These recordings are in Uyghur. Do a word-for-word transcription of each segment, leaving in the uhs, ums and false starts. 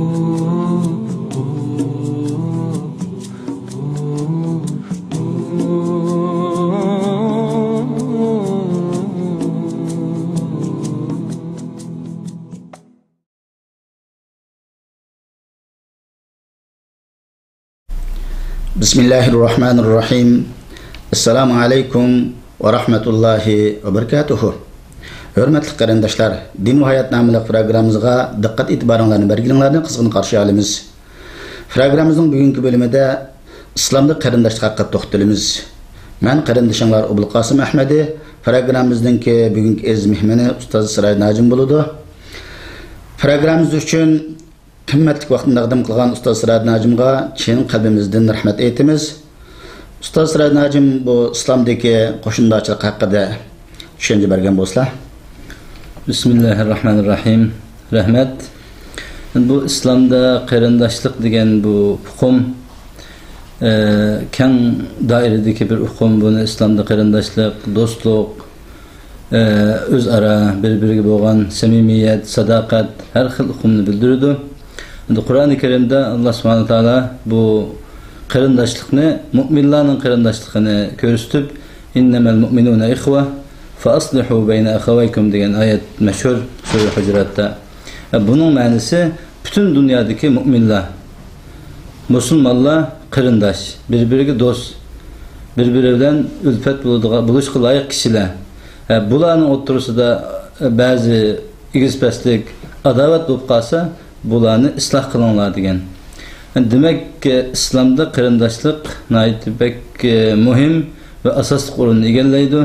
بسم الله الرحمن الرحيم. السلام عليكم ورحمة الله وبركاته. ھۆرمەتلىك قېرىنداشلار، دىن ۋە ھايات ناملىق پروگراممىمىزغا دىققەت ئېتىبارىڭلارنى بەرگىنىڭلارنى قىزغىن قارشى ئالىمىز. پروگراممىمىزنىڭ بۈگۈنكى بۆلۈمىدە ئىسلامدا قېرىنداشلىق ھەققىدە توختىلىمىز. مەن قېرىندىشىڭلار ئوبۇلقاسىم ئەھمەدى. پروگراممىمىزنىڭكى بۈگۈنكى ئەزىز مېھمىنى ئۇستاز سىراج ناجىم بولىدۇ. پروگراممىمىز ئۈچۈن قىممەتلىك ۋاقتىنى تەقدىم قىلغان ئۇستاز سىراج ناجىمغا چىن قەلبىمىزدىن رەھمەت ئېيتىمىز. ئۇستاز سىراج ناجىم بۇ ئىسلامدىكى قوشنىدارچىلىق ھەققىدە چۈشەنچە بەرگەن بولسىلا. بىسمىللاھىررەھمانىررەھىم. رەھمەت. بۇ ئىسلامدا قېرىنداشلىق دېگەن بۇ ئۇقۇم، ئە، كەڭ دائىرىدىكى بىر ئۇقۇم. بۇنى ئىسلامدا قېرىنداشلىق، دوستلۇق، ئە، ئۆزئارا بىر-بىرىگە بولغان سەمىمىيەت، ساداقەت، ھەر خىل ئۇقۇمنى بىلدۈرىدۇ. ئەمدى قۇرئانى كەرىمدە ئاللا سۇبھانەھۇ ۋە تائالا بۇ قېرىنداشلىقنى مۆمىنلەرنىڭ قېرىنداشلىقىنى كۆرسىتىپ، «ئىننەمەل مۇئمىنۇنە ئىخۋە، فەئەسلىھۇ بەينە ئەخەۋەيكۇم» دېگەن ئايەت مەشھۇر سۈرە ھۇجراتتا. ئە، بۇنىڭ مەنىسى پۈتۈن دۇنيادىكى مۆمىنلەر، مۇسۇلمانلار قېرىنداش، بىر-بىرىگە دوست، بىر-بىرى بىلەن ئۈلپەت بولىدىغان، بولۇشقا لايىق كىشىلەر. ھە، بۇلارنىڭ ئوتتۇرىسىدا بەزى ئېگىز-پەسلىك، ئاداۋەت بولۇپ قالسا، بۇلارنى ئىسلاھ قىلىڭلار دېگەن. دېمەك، ئىسلامدا قېرىنداشلىق ناھايىتى بەك مۇھىم ۋە ئاساسلىق ئورۇننى ئىگىلەيدۇ.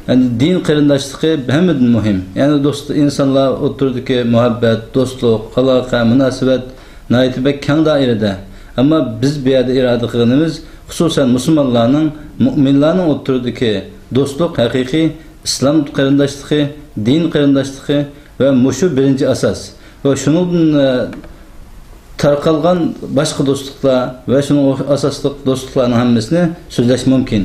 يەنى دىن قېرىنداشلىقى ھەممىدىن مۇھىم. يەنى دوست، ئىنسانلار ئوتتۇرىدىكى مۇھەببەت، دوستلۇق، ئالاقە، مۇناسىۋەت ناھايىتى بەك كەڭ دائىرىدە. ئەمما بىز بۇ يەردە ئىرادە قىلغىنىمىز، خۇسۇسەن مۇسۇلمانلارنىڭ، مۆمىنلارنىڭ ئوتتۇرىدىكى دوستلۇق ھەقىقىي ئىسلام قېرىنداشلىقى، دىن قېرىنداشلىقى ۋە مۇشۇ بىرىنچى ئاساس. ۋە شۇنىڭدىن، ئە، تارقالغان باشقا دوستلۇقلار ۋە شۇنىڭغا ئاساسلىق دوستلۇقلارنىڭ ھەممىسىنى سۆزلەش مۇمكىن.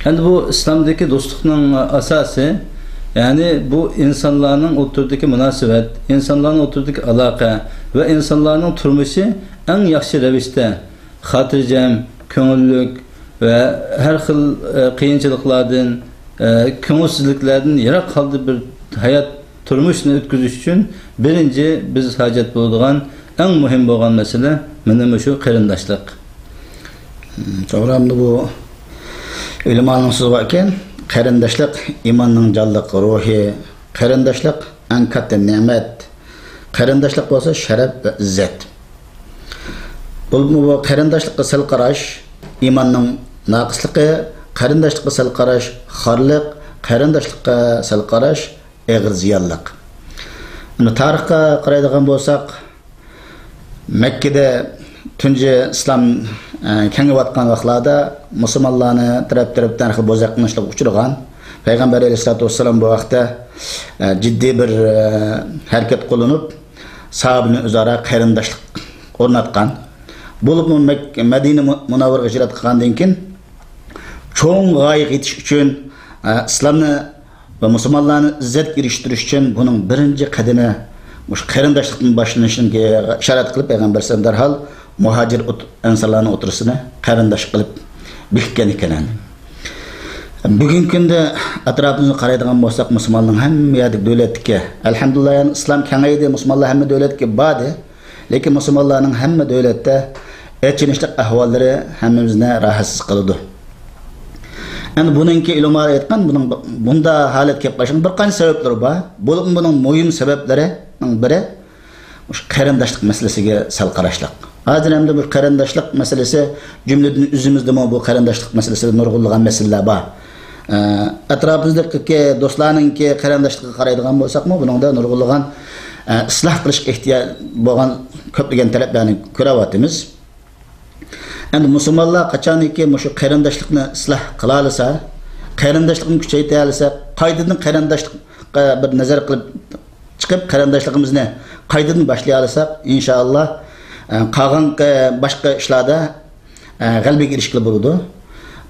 ئەمدى بۇ ئىسلامدىكى دوستلۇقنىڭ ئاساسى، يەنى بۇ ئىنسانلارنىڭ ئوتتۇرىدىكى مۇناسىۋەت، ئىنسانلارنىڭ ئوتتۇرىدىكى ئالاقە ۋە ئىنسانلارنىڭ تۇرمۇشى ئەڭ ياخشى رەۋىشتە، خاتىرجەم، كۆڭۈللۈك ۋە ھەر خىل، ئە، قىيىنچىلىقلاردىن، ئە، كۆڭۈلسىزلىكلەردىن يىراق ھالدا بىر ھايات تۇرمۇشنى ئۆتكۈزۈش ئۈچۈن بىرىنچى بىز ھاجەت بولىدىغان، ئەڭ مۇھىم بولغان مەسىلە مانا مۇشۇ قېرىنداشلىق. توغرا، ئەمدى بۇ ئۆلىمانىڭ سۆزى بار ئىكەن، قېرىنداشلىق ئىماننىڭ جانلىق روھى، قېرىنداشلىق ئەڭ كاتتا نېمەت، قېرىنداشلىق بولسا شەرەپ ۋە ئىززەت. بولۇپمۇ بۇ قېرىنداشلىققا سەل قاراش ئىماننىڭ ناقىسلىقى، قېرىنداشلىققا سەل قاراش خارلىق، قېرىنداشلىققا سەل قاراش ئېغىر زىيانلىق. ئەمدى تارىخقا قارايدىغان بولساق، مەككىدە تۇنجى ئىسلام، ئە، كېڭىيىۋاتقان ۋاقىتلاردا مۇسۇلمانلارنى تەرەپ-تەرەپتىن ھەر خىل بوزەك قىلمىشلىققا ئۇچرىغان. پەيغەمبەر ئەلەيھىسسالاتۇ ۋەسسالام بۇ ھەقتە، ئە، جىددىي بىر، ئە، ھەرىكەت قوللىنىپ، ساھابىنى ئۆزئارا قېرىنداشلىق ئورناتقان. بولۇپمۇ مەك-، مەدىنە مۇ-، مۇنەۋۋەرىگە ھىجرەت قىلغاندىن كېيىن، چوڭ غايىگە يېتىش ئۈچۈن، ئە، ئىسلامنى ۋە مۇسۇلمانلارنى ئىززەتكە ئېرىشتۈرۈش ئۈچۈن بۇنىڭ بىرىنچى قەدىمى مۇشۇ قېرىنداشلىقتىن باشلىنىشىنىڭكى ئىشارەت قىلىپ، پەيغەمبەر ئەلەيھىسسالام دەرھال مۇھاجىر ئوت-، ئەنسارلارنىڭ ئوتتۇرىسىنى قېرىنداش قىلىپ بېكىتكەن ئىكەن. بۈگۈنكى كۈندە ئەتراپىمىزغا قارايدىغان بولساق، مۇسۇلمانلارنىڭ ھەممە يەردىكى دۆلەتتىكى، ئەلھەمدۇلىللا، يەنى ئىسلام كېڭەيدى، مۇسۇلمانلار ھەممە دۆلەتكە باردى. لېكىن مۇسۇلمانلارنىڭ ھەممە دۆلەتتە ئېچىنىشلىق ئەھۋاللىرى ھەممىمىزنى راھەتسىز قىلىدۇ. ئەمدى بۇنىڭكى ئۆلىمالار ئېيتقان، بۇنىڭ بۇنداق ھالەت كېلىپ قېلىشنىڭ بىر قانچە سەۋەبلىرى بار. بولۇپمۇ بۇنىڭ مۇھىم سەۋەبلىرىنىڭ بىرى مۇشۇ قېرىنداشلىق مەسىلىسىگە سەل قاراشلىق. ھازىر ئەمدى بۇ قېرىنداشلىق مەسىلىسى، جۈملىدىن ئۆزىمىزدىمۇ بۇ قېرىنداشلىق مەسىلىسىدە نۇرغۇنلىغان مەسىلىلەر بار. ئە، ئەتراپىمىزدىكى دوستلارنىڭكى قېرىنداشلىقىغا قارايدىغان بولساقمۇ، بۇنىڭدا نۇرغۇنلىغان، ئە، ئىسلاھ قىلىشقا ئېھتىياج بولغان كۆپلىگەن تەرەپلەرنى كۆرۈۋاتىمىز. ئەمدى مۇسۇلمانلار قاچانكى مۇشۇ قېرىنداشلىقنى ئىسلاھ قىلالىسا، قېرىنداشلىقنى كۈچەيتەلىسە، قايتىدىن قېرىنداشلىققا بىر نەزەر قىلىپ چىقىپ، قېرىنداشلىقىمىزنى قايتىدىن باشلىيالىساق، ئىنشائاللا، ئە، قالغان، ئە، باشقا ئىشلاردا، ئە، غەلىبىگە ئېرىشكىلى بولىدۇ.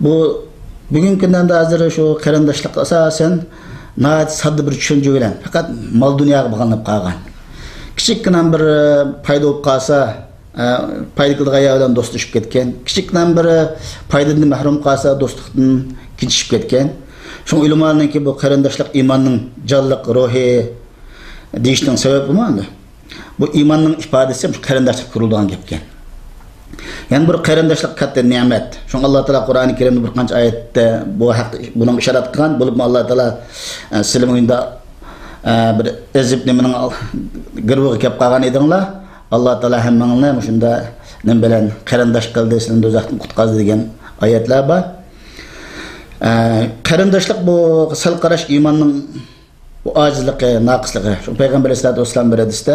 بۇ بۈگۈنكى كۈندە ئەمدى ھازىر شۇ قېرىنداشلىق ئاساسەن ناھايىتى ساددا بىر چۈشەنچە بىلەن، پەقەت مال-دۇنياغا باغلىنىپ قالغان. كىچىككىنە بىر پايدا بولۇپ قالسا، ئە، پايدا كېلىدىغان يەر بىلەن دوستلىشىپ كەتكەن. كىچىككىنە بىر پايدىدىن مەھرۇم قالسا، دوستلۇقتىن كېچىشىپ كەتكەن. شۇڭا ئۆلىمالارنىڭكى بۇ قېرىنداشلىق ئىماننىڭ جانلىق روھى دېيىشنىڭ سەۋەبىمۇ ئەمدى بۇ ئىماننىڭ ئىپادىسى مۇشۇ قېرىنداشلىق كۆرۈلىدىغان گەپكەن. يەنە بىر قېرىنداشلىق كاتتا نېمەت. شۇڭا ئاللا تائالا قۇرئانى كەرىمدە بىر قانچە ئايەتتە بۇ ھەقتە، بۇنىڭغا ئىشارەت قىلغان. بولۇپمۇ ئاللا تائالا، ئە، سىلىمۇ ئۇندا، ئە، بىر ئېزىپ نېمىنىڭ گىرۋىغا كەپ قالغان ئىدىڭلار. ئاللا تائالا ھەممىڭلارنى مۇشۇنداق نېمە بىلەن قېرىنداش قىلدى، سىلىنى دوزاختىن قۇتقازدى دېگەن ئايەتلەر بار. ئە، قېرىنداشلىق بۇ سەل قاراش ئىماننىڭ بۇ ئاجىزلىقى، ناقىسلىقى. شۇ پەيغەمبەر ئەلەيھىسسالاتۇ ۋەسسالام بىر ھەدىستە،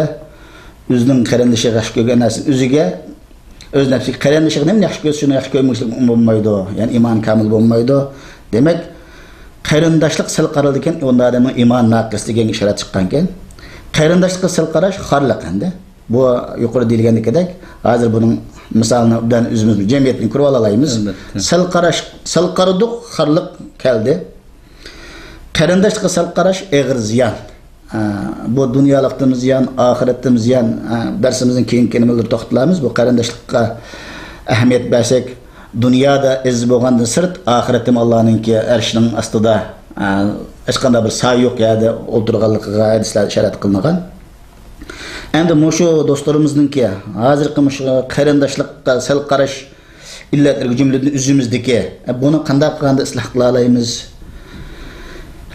ئۆزىنىڭ قېرىندىشىغا ياخشى كۆرگەن نەرسىنى ئۆزىگە، ئۆز نەپسىگە، قېرىندىشىغا نېمىنى ياخشى كۆرسە، شۇنى ياخشى كۆرمىگۈچىلىك ئۇمۇ بولمايدۇ. يەنى ئىمان كامىل بولمايدۇ. دېمەك، قېرىنداشلىق سەل قارىلىدىكەن، ئۇندا ئادەمنىڭ ئىمان ناقىس دېگەن ئىشارەت چىققانكەن. قېرىنداشلىققا سەل قاراش خارلىق ئەمدى. بۇ يۇقىرىدا دېيىلگەندىكىدەك، ھازىر بۇنىڭ مىسالىنى ئوبدان ئۆزىمىز جەمئىيەتنى كۆرۈۋالالايمىز. ئەلۋەتتە. سەل قاراش، سەل قارىدۇق، خارلىق كەلدى. قېرىنداشلىققا سەل قاراش ئېغىر زىيان. ئە، بۇ دۇنيالىقتىمۇ زىيان، ئاخىرەتتىمۇ زىيان. ئە، دەرسىمىزنىڭ كېيىنكى نېمىلىرىدا توختىلىمىز. بۇ قېرىنداشلىققا ئەھمىيەت بەرسەك، دۇنيادا ئەزىز بولغاندىن سىرت، ئاخىرەتتىمۇ ئاللانىڭكى ئەرشىنىڭ ئاستىدا، ئە، ھېچقانداق بىر سايە يوق يەردە ئولتۇرغانلىقىغا ھەدىسلەردە ئىشارەت قىلىنغان. ئەمدى مۇشۇ دوستلىرىمىزنىڭكى ھازىرقى مۇشۇ قېرىنداشلىققا سەل قاراش ئىللەتلىرىگە جۈملىدىن ئۆزىمىزدىكى، ئە، بۇنى قانداق قىلغاندا ئىسلاھ قىلالايمىز؟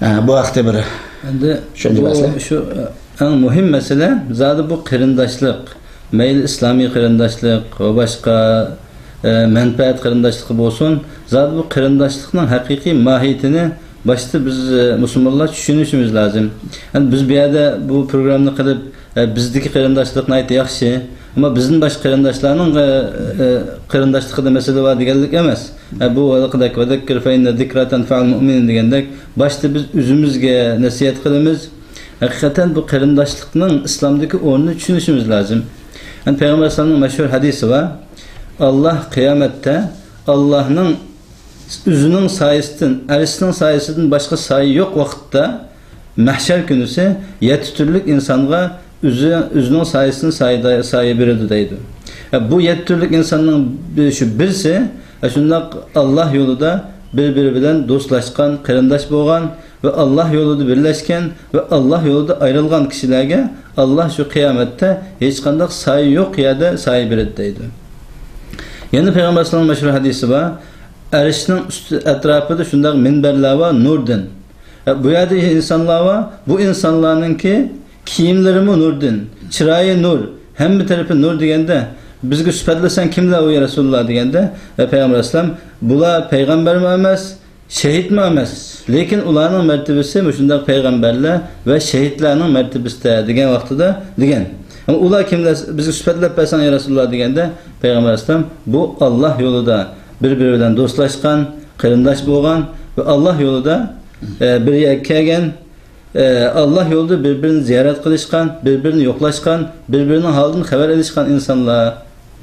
ئە، بۇ ھەقتە بىر ئەمدى چۈشەنچە بۇ بەرسە. شۇ، ئە، ئەڭ مۇھىم مەسىلە زادى بۇ قېرىنداشلىق. مەيلى ئىسلامىي قېرىنداشلىق ۋە باشقا، ئە، مەنپەئەت قېرىنداشلىقى بولسۇن، زادى بۇ قېرىنداشلىقنىڭ ھەقىقىي ماھىيىتىنى باشتا بىز، ئە، مۇسۇلمانلار چۈشىنىشىمىز لازىم. يەنى بىز بۇ يەردە بۇ پروگراممىنى قىلىپ، ئە، بىزدىكى قېرىنداشلىق ناھايىتى ياخشى. ئەمما بىزدىن باشقا قېرىنداشلارنىڭ، ئە، ئە، قېرىنداشلىقىدا مەسىلە بار دېگەنلىك ئەمەس. ئە، بۇ ھېلىقىدەك، «ۋەزەككىر فەئىننە زىكرا تەنفەئۇل مۇئمىنىن» دېگەندەك، باشتا بىز ئۆزىمىزگە نەسىھەت قىلىمىز. ھەقىقەتەن بۇ قېرىنداشلىقنىڭ ئىسلامدىكى ئورنىنى چۈشىنىشىمىز لازىم. يەنى پەيغەمبەر ئەلەيھىسسالامنىڭ مەشھۇر ھەدىسى بار. ئاللا قىيامەتتە ئاللانىڭ ئۆزىنىڭ سايىسىدىن، ئەرشىنىڭ سايىسىدىن باشقا سايە يوق ۋاقىتتا، مەھشەر كۈنىسى يەتتە تۈرلۈك ئىنسانغا ئۆزى، ئۆزىنىڭ سايىسىدىن سايە، سايە بېرىدۇ دەيدۇ. ئە، بۇ يەتتە تۈرلۈك ئىنساننىڭ بىر، شۇ بىرسى، ئە، شۇنداق ئاللا يولىدا بىر-بىرى بىلەن دوستلاشقان، قېرىنداش بولغان ۋە ئاللا يولىدا بىرلەشكەن ۋە ئاللا يولىدا ئايرىلغان كىشىلەرگە ئاللا شۇ قىيامەتتە ھېچقانداق سايە يوق يەردە سايە بېرىدۇ دەيدۇ. يەنە پەيغەمبەر ئەلەيھىسسالام مەشھۇر ھەدىسى بار. ئەرشنىڭ ئۈستى ئەتراپىدا شۇنداق مىنبەرلەر بار، نۇردىن. ئە، بۇ يەردە ئىنسانلار بار، بۇ ئىنسانلارنىڭكى كىيىملىرىمۇ نۇردىن، چىرايى نۇر، ھەممە تەرىپى نۇر دېگەندە، بىزگە سۈپەتلىسەڭ كىملەر ئۇ يا رەسۇلاللا دېگەندە، ئە، پەيغەمبەر ئەلەيھىسسالام، بۇلار پەيغەمبەرمۇ ئەمەس، شېھىتمۇ ئەمەس، لېكىن ئۇلارنىڭ مەرتىۋىسى مۇشۇنداق پەيغەمبەرلەر ۋە شېھىتلەرنىڭ مەرتىۋىسىدە دېگەن ۋاقتىدا دېگەن. ئەمما ئۇلار كىملەر، بىزگە سۈپەتلەپ بەرسەڭ يا رەسۇلاللا دېگەندە، پەيغەمبەر ئەلەيھىسسالام، بۇ ئاللا يولىدا بىر-بىرى بىلەن دوستلاشقان، قېرىنداش بولغان ۋە ئاللا يولىدا، ئە، بىر يەرگە كەلگەن، ئە، ئاللا يولىدا بىر-بىرىنى زىيارەت قىلىشقان، بىر-بىرىنى يوقلاشقان، بىر-بىرىنىڭ ھالىدىن خەۋەر ئېلىشقان ئىنسانلار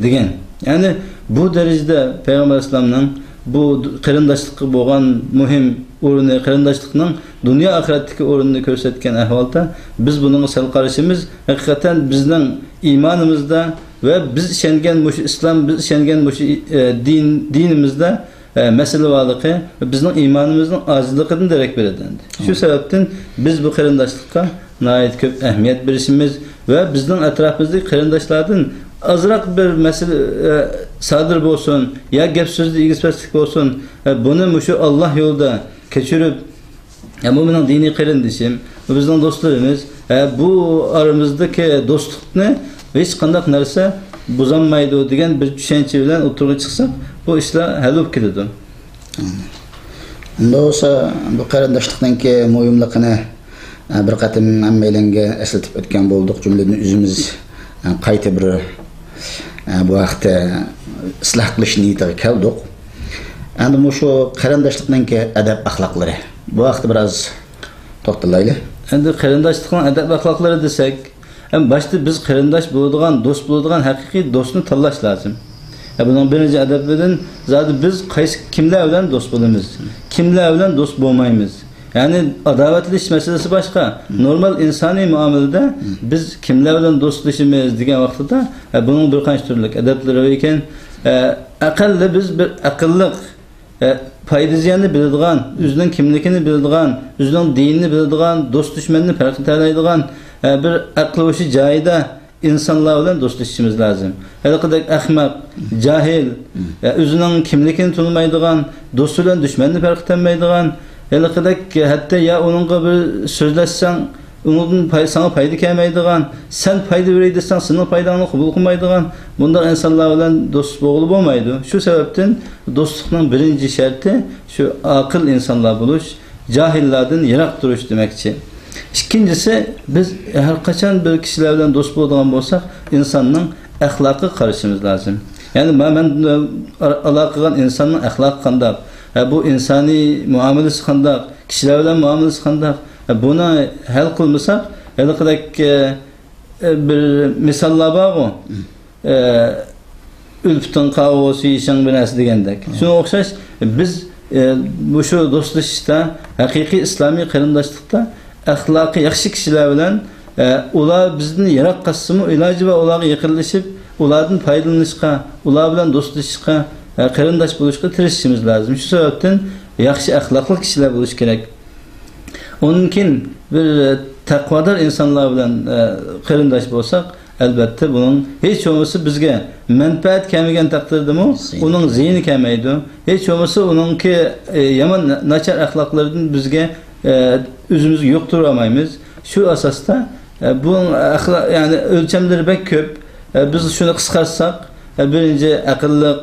دېگەن. يەنى بۇ دەرىجىدە پەيغەمبەر ئەلەيھىسسالامنىڭ بۇ قېرىنداشلىققا بولغان مۇھىم ئورنى، قېرىنداشلىقنىڭ دۇنيا ئاخىرەتتىكى ئورنىنى كۆرسەتكەن ئەھۋالدا بىز بۇنىڭغا سەل قارىشىمىز ھەقىقەتەن بىزنىڭ ئىمانىمىزدا ۋە بىز ئىشەنگەن مۇشۇ ئىسلام، بىز ئىشەنگەن مۇشۇ، ئە، دىن، دىنىمىزدا ئە، مەسىلە بارلىقى بىزنىڭ ئىمانىمىزنىڭ ئاجىزلىقىدىن دېرەك بېرىدۇ ئەمدى. شۇ سەۋەبتىن بىز بۇ قېرىنداشلىققا ناھايىتى كۆپ ئەھمىيەت بېرىشىمىز ۋە بىزنىڭ ئەتراپىمىزدىكى قېرىنداشلاردىن ئازراق بىر مەسىلە، ئە، سادىر بولسۇن يا گەپ سۆزدە ئېگىز پەسلىك بولسۇن، ئە، بۇنى مۇشۇ ئاللا يولىدا كەچۈرۈپ، ھە، بۇ مېنىڭ دىنىي قېرىندىشىم، بۇ بىزنىڭ دوستلىرىمىز، ھە، بۇ ئارىمىزدىكى دوستلۇقنى ھېچقانداق نەرسە بۇزالمايدۇ دېگەن بىر چۈشەنچە بىلەن ئوتتۇرىغا چىقساق، بۇ ئىشلار ھەل بولۇپ كېتىدۇ. ئۇنداق بولسا، بۇ قېرىنداشلىقنىڭكى مۇھىملىقىنى، ھە، بىر قېتىم ھەممەيلەنگە ئەسلىتىپ ئۆتكەن بولدۇق. جۈملىدىن ئۆزىمىز، ھە، قايتا بىر، ھە، بۇ ھەقتە ئىسلاھ قىلىش نىيىتىگە كەلدۇق. ئەمدى مۇشۇ قېرىنداشلىقنىڭكى ئەدەپ ئەخلاقلىرى. بۇ ھەقتە بىراز توختىلايلى. ئەمدى قېرىنداشلىقنىڭ ئەدەپ ئەخلاقلىرى دېسەك، ئەمدى باشتا بىز قېرىنداش بولىدىغان، دوست بولىدىغان ھەقىقىي دوستنى تاللاش لازىم. ئە، بۇنىڭ بىرىنچى ئەدەپلىرىدىن زادى بىز قايسى، كىملەر بىلەن دوست بولىمىز، كىملەر بىلەن دوست بولمايمىز. يەنى ئاداۋەتلىشىش مەسىلىسى باشقا. نورمال ئىنسانىي مۇئامىلىدە بىز كىملەر بىلەن دوستلىشىمىز دېگەن ۋاقتىدا، ئە، بۇنىڭ بىر قانچە تۈرلۈك ئەدەپلىرى بار ئىكەن. ئە، ئەقەللى بىز بىر ئەقىللىق، ئە، پايدا زىياننى بىلىدىغان، ئۆزىنىڭ كىملىكىنى بىلىدىغان، ئۆزىنىڭ دىنىنى بىلىدىغان، دوست دۈشمەننى پەرق ئېتەلەيدىغان، ئە، بىر ئەقلى ھوشى جايىدا ئىنسانلار بىلەن دوستلىشىشىمىز لازىم. ھېلىقىدەك ئەخمەق، جاھىل، ئە، ئۆزىنىڭ كىملىكىنى تونۇمايدىغان، دوستى بىلەن دۈشمەننى پەرق ئېتەلمەيدىغان، ھېلىقىدەك، ھەتتا يا ئۇنىڭغا بىر سۆزلەشسەڭ، ئۇنىڭدىن پاي-، ساڭا پايدا كەلمەيدىغان، سەن پايدا بېرەي دېسەڭ، سېنىڭ پايداڭنى قوبۇل قىلمايدىغان، بۇنداق ئىنسانلار بىلەن دوست بولغىلى بولمايدۇ. شۇ سەۋەبتىن دوستلۇقنىڭ بىرىنچى شەرتى شۇ ئاقىل ئىنسانلار بولۇش، جاھىللاردىن يىراق تۇرۇش دېمەكچى. ئىككىنچىسى، بىز ھەر قاچان بىر كىشىلەر بىلەن دوست بولىدىغان بولساق، ئىنساننىڭ ئەخلاقىغا قارىشىمىز لازىم. يەنى ما-، مەن، ئە، ئالاقە قىلغان ئىنساننىڭ ئەخلاقى قانداق، ھە، بۇ ئىنسانىي مۇئامىلىسى قانداق، كىشىلەر بىلەن مۇئامىلىسى قانداق، ھە، بۇنى ھەل قىلمىساق، ھېلىقىدەك، ئە، ئە، بىر مىساللار بارغۇ، ئە، ئۈلپىتىڭ قاۋا بولسا يېشىڭ بىر نەرسە دېگەندەك. شۇنىڭغا ئوخشاش، بىز، ئە، مۇشۇ دوستلىشىشتا، ھەقىقىي ئىسلامىي قېرىنداشلىقتا ئەخلاقى ياخشى كىشىلەر بىلەن، ئە، ئۇلار بىزدىن يىراق قالسىمۇ، ئىلاجى بار ئۇلارغا يېقىنلىشىپ، ئۇلاردىن پايدىلىنىشقا، ئۇلار بىلەن دوستلىشىشقا، ئە، قېرىنداش بولۇشقا تىرىشىشىمىز لازىم. شۇ سەۋەبتىن ياخشى ئەخلاقلىق كىشىلەر بولۇش كېرەك. ئۇنىڭدىن كېيىن بىر، ئە، تەقۋادار ئىنسانلار بىلەن، ئە، قېرىنداش بولساق، ئەلۋەتتە بۇنىڭ ھېچ بولمىسا بىزگە مەنپەئەت كەلمىگەن تەقدىردىمۇ، زىيىنى. ئۇنىڭ زىيىنى كەلمەيدۇ. ھېچ بولمىسا ئۇنىڭكى، ئە، يامان، ناچار ئەخلاقلىرىدىن بىزگە، ئە، ئۆزىمىزگە يۇقتۇرۇۋالمايمىز. شۇ ئاساستا، ئە، بۇ ئەخلا-، يەنى ئۆلچەملىرى بەك كۆپ. ئە، بىز شۇنى قىسقارتساق، ئە، بىرىنچى ئەقىللىق،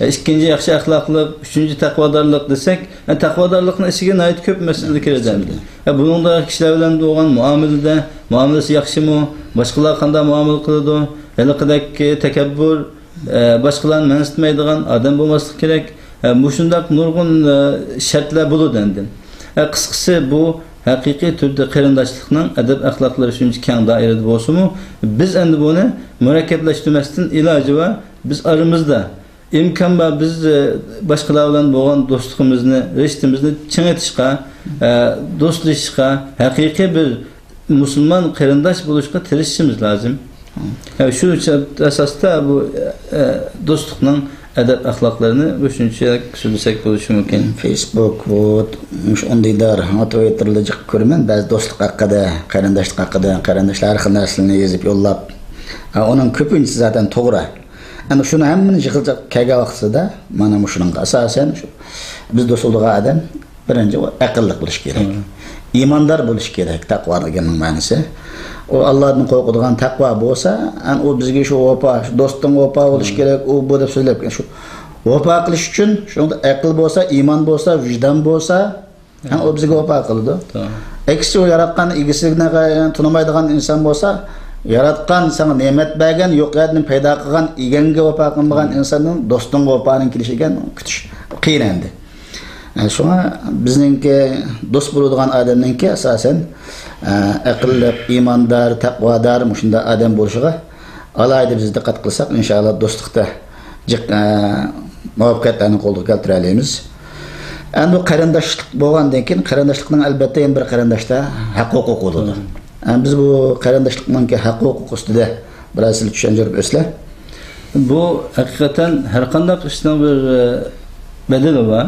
ئە، ئىككىنچى ياخشى ئەخلاقلىق، ئۈچىنچى تەقۋادارلىق دېسەك، ئە، تەقۋادارلىقنىڭ ئىچىگە ناھايىتى كۆپ مەسىلىلەر كىرىدۇ ئەمدى. ئە، بۇنىڭدا كىشىلەر بىلەن بولغان مۇئامىلىدە، مۇئامىلىسى ياخشىمۇ، باشقىلارغا قانداق مۇئامىلە قىلىدۇ، ھېلىقىدەك تەكەببۇر، ئە، باشقىلارنى مەنسىتمەيدىغان ئادەم بولماسلىق كېرەك. ئە، مۇشۇنداق نۇرغۇن، ئە، شەرتلەر بولىدۇ ئەمدى. ئە، قىسقىسى، بۇ ھەقىقىي تۈردە قېرىنداشلىقنىڭ ئەدەپ-ئەخلاقلىرى شۇنچە كەڭ دائىرىدە بولسىمۇ، بىز ئەمدى بۇنى مۇرەككەپلەشتۈرمەستىن ئىلاجى بار، بىز ئارىمىزدا ئىمكان بار، بىز، ئە، باشقىلار بىلەن بولغان دوستلۇقىمىزنى، رىشتىمىزنى چىڭىتىشقا، ئە، دوستلىشىشقا، ھەقىقىي بىر مۇسۇلمان قېرىنداش بولۇشقا تىرىشىشىمىز لازىم. ھە، شۇ ئاساستا بۇ، ئە، دوستلۇقنىڭ ئەدەپ-ئەخلاقلىرىنى مۇشۇنچە سۆزلىسەك بولۇشى مۇمكىن. فېيسبۇك، بۇ، مۇشۇ ئۇندىدار، ھاڭا تويتېردا جىق كۆرىمەن، بەزى دوستلۇق ھەققىدە، قېرىنداشلىق ھەققىدە، قېرىنداشلار ھەر خىل نەرسىلەرنى يېزىپ يوللاپ. ھە، ئۇنىڭ كۆپىنچىسى زاتەن توغرا. ئەنە شۇنى ھەممىنى يىغىنچاق كەلگەن ۋاقتىدا، مانا مۇشۇنىڭغا ئاساسەن، شۇ بىز دوست بولىدىغان ئادەم، بىرىنچى، ئۇ ئەقىللىق بولۇشى كېرەك. مم. ئىماندار بولۇشى كېرەك، تەقۋا دېگەننىڭ مەنىسى. ئۇ ئاللادىن قورقىدىغان تەقۋا بولسا، ئەن ئۇ بىزگە شۇ ۋاپا، شۇ دوستۇڭ ۋاپا بولۇشى مم. كېرەك، ئۇ بۇ دەپ سۆزلەپ، شۇ ۋاپا قىلىش ئۈچۈن، شۇنىڭدا ئەقىل بولسا، ئىمان بولسا، ۋىجدان بولسا، ھەم ئۇ بىزگە ۋاپا قىلىدۇ. توغرا. ئەكسىچە، ئۇ ياراتقان ئىگىسىنى تونۇمايدىغان ئىنسان بولسا، ياراتقان، ساڭا نېمەت بەرگەن، يوق يەردىن پەيدا قىلغان ئىگەڭگە ۋاپا قىلمىغان ئىنساندىن دوستۇڭغا ۋاپانىڭ كېلىشىگە كۈتۈش قىيىن ئەمدى. ئە، شۇڭا بىزنىڭكى دوست بولىدىغان ئادەمنىڭكى ئاساسەن، ئە، ئەقىللىق، ئىماندار، تەقۋادار، مۇشۇنداق ئادەم بولۇشىغا ئالاھىدە بىز دىققەت قىلساق، ئىنشائاللا، دوستلۇقتا جىق، ئە، مۇۋەپپەقىيەتلەرنى قولغا كەلتۈرەلەيمىز. ئەمدى بۇ قېرىنداشلىق بولغاندىن كېيىن، قېرىنداشلىقنىڭ ئەلۋەتتە يەنە بىر قېرىنداشتا ھەق ھوقۇق بولىدۇ. مم. ئەمدى بىز بۇ قېرىنداشلىقنىڭكى ھەق ھوقۇق ئۈستىدە بىرەر سىلەر چۈشەندۈرۈپ ئۆتسىلە. بۇ ھەقىقەتەن ھەر قانداق ئىشنىڭ بىر، ئە، بەدىلى بار.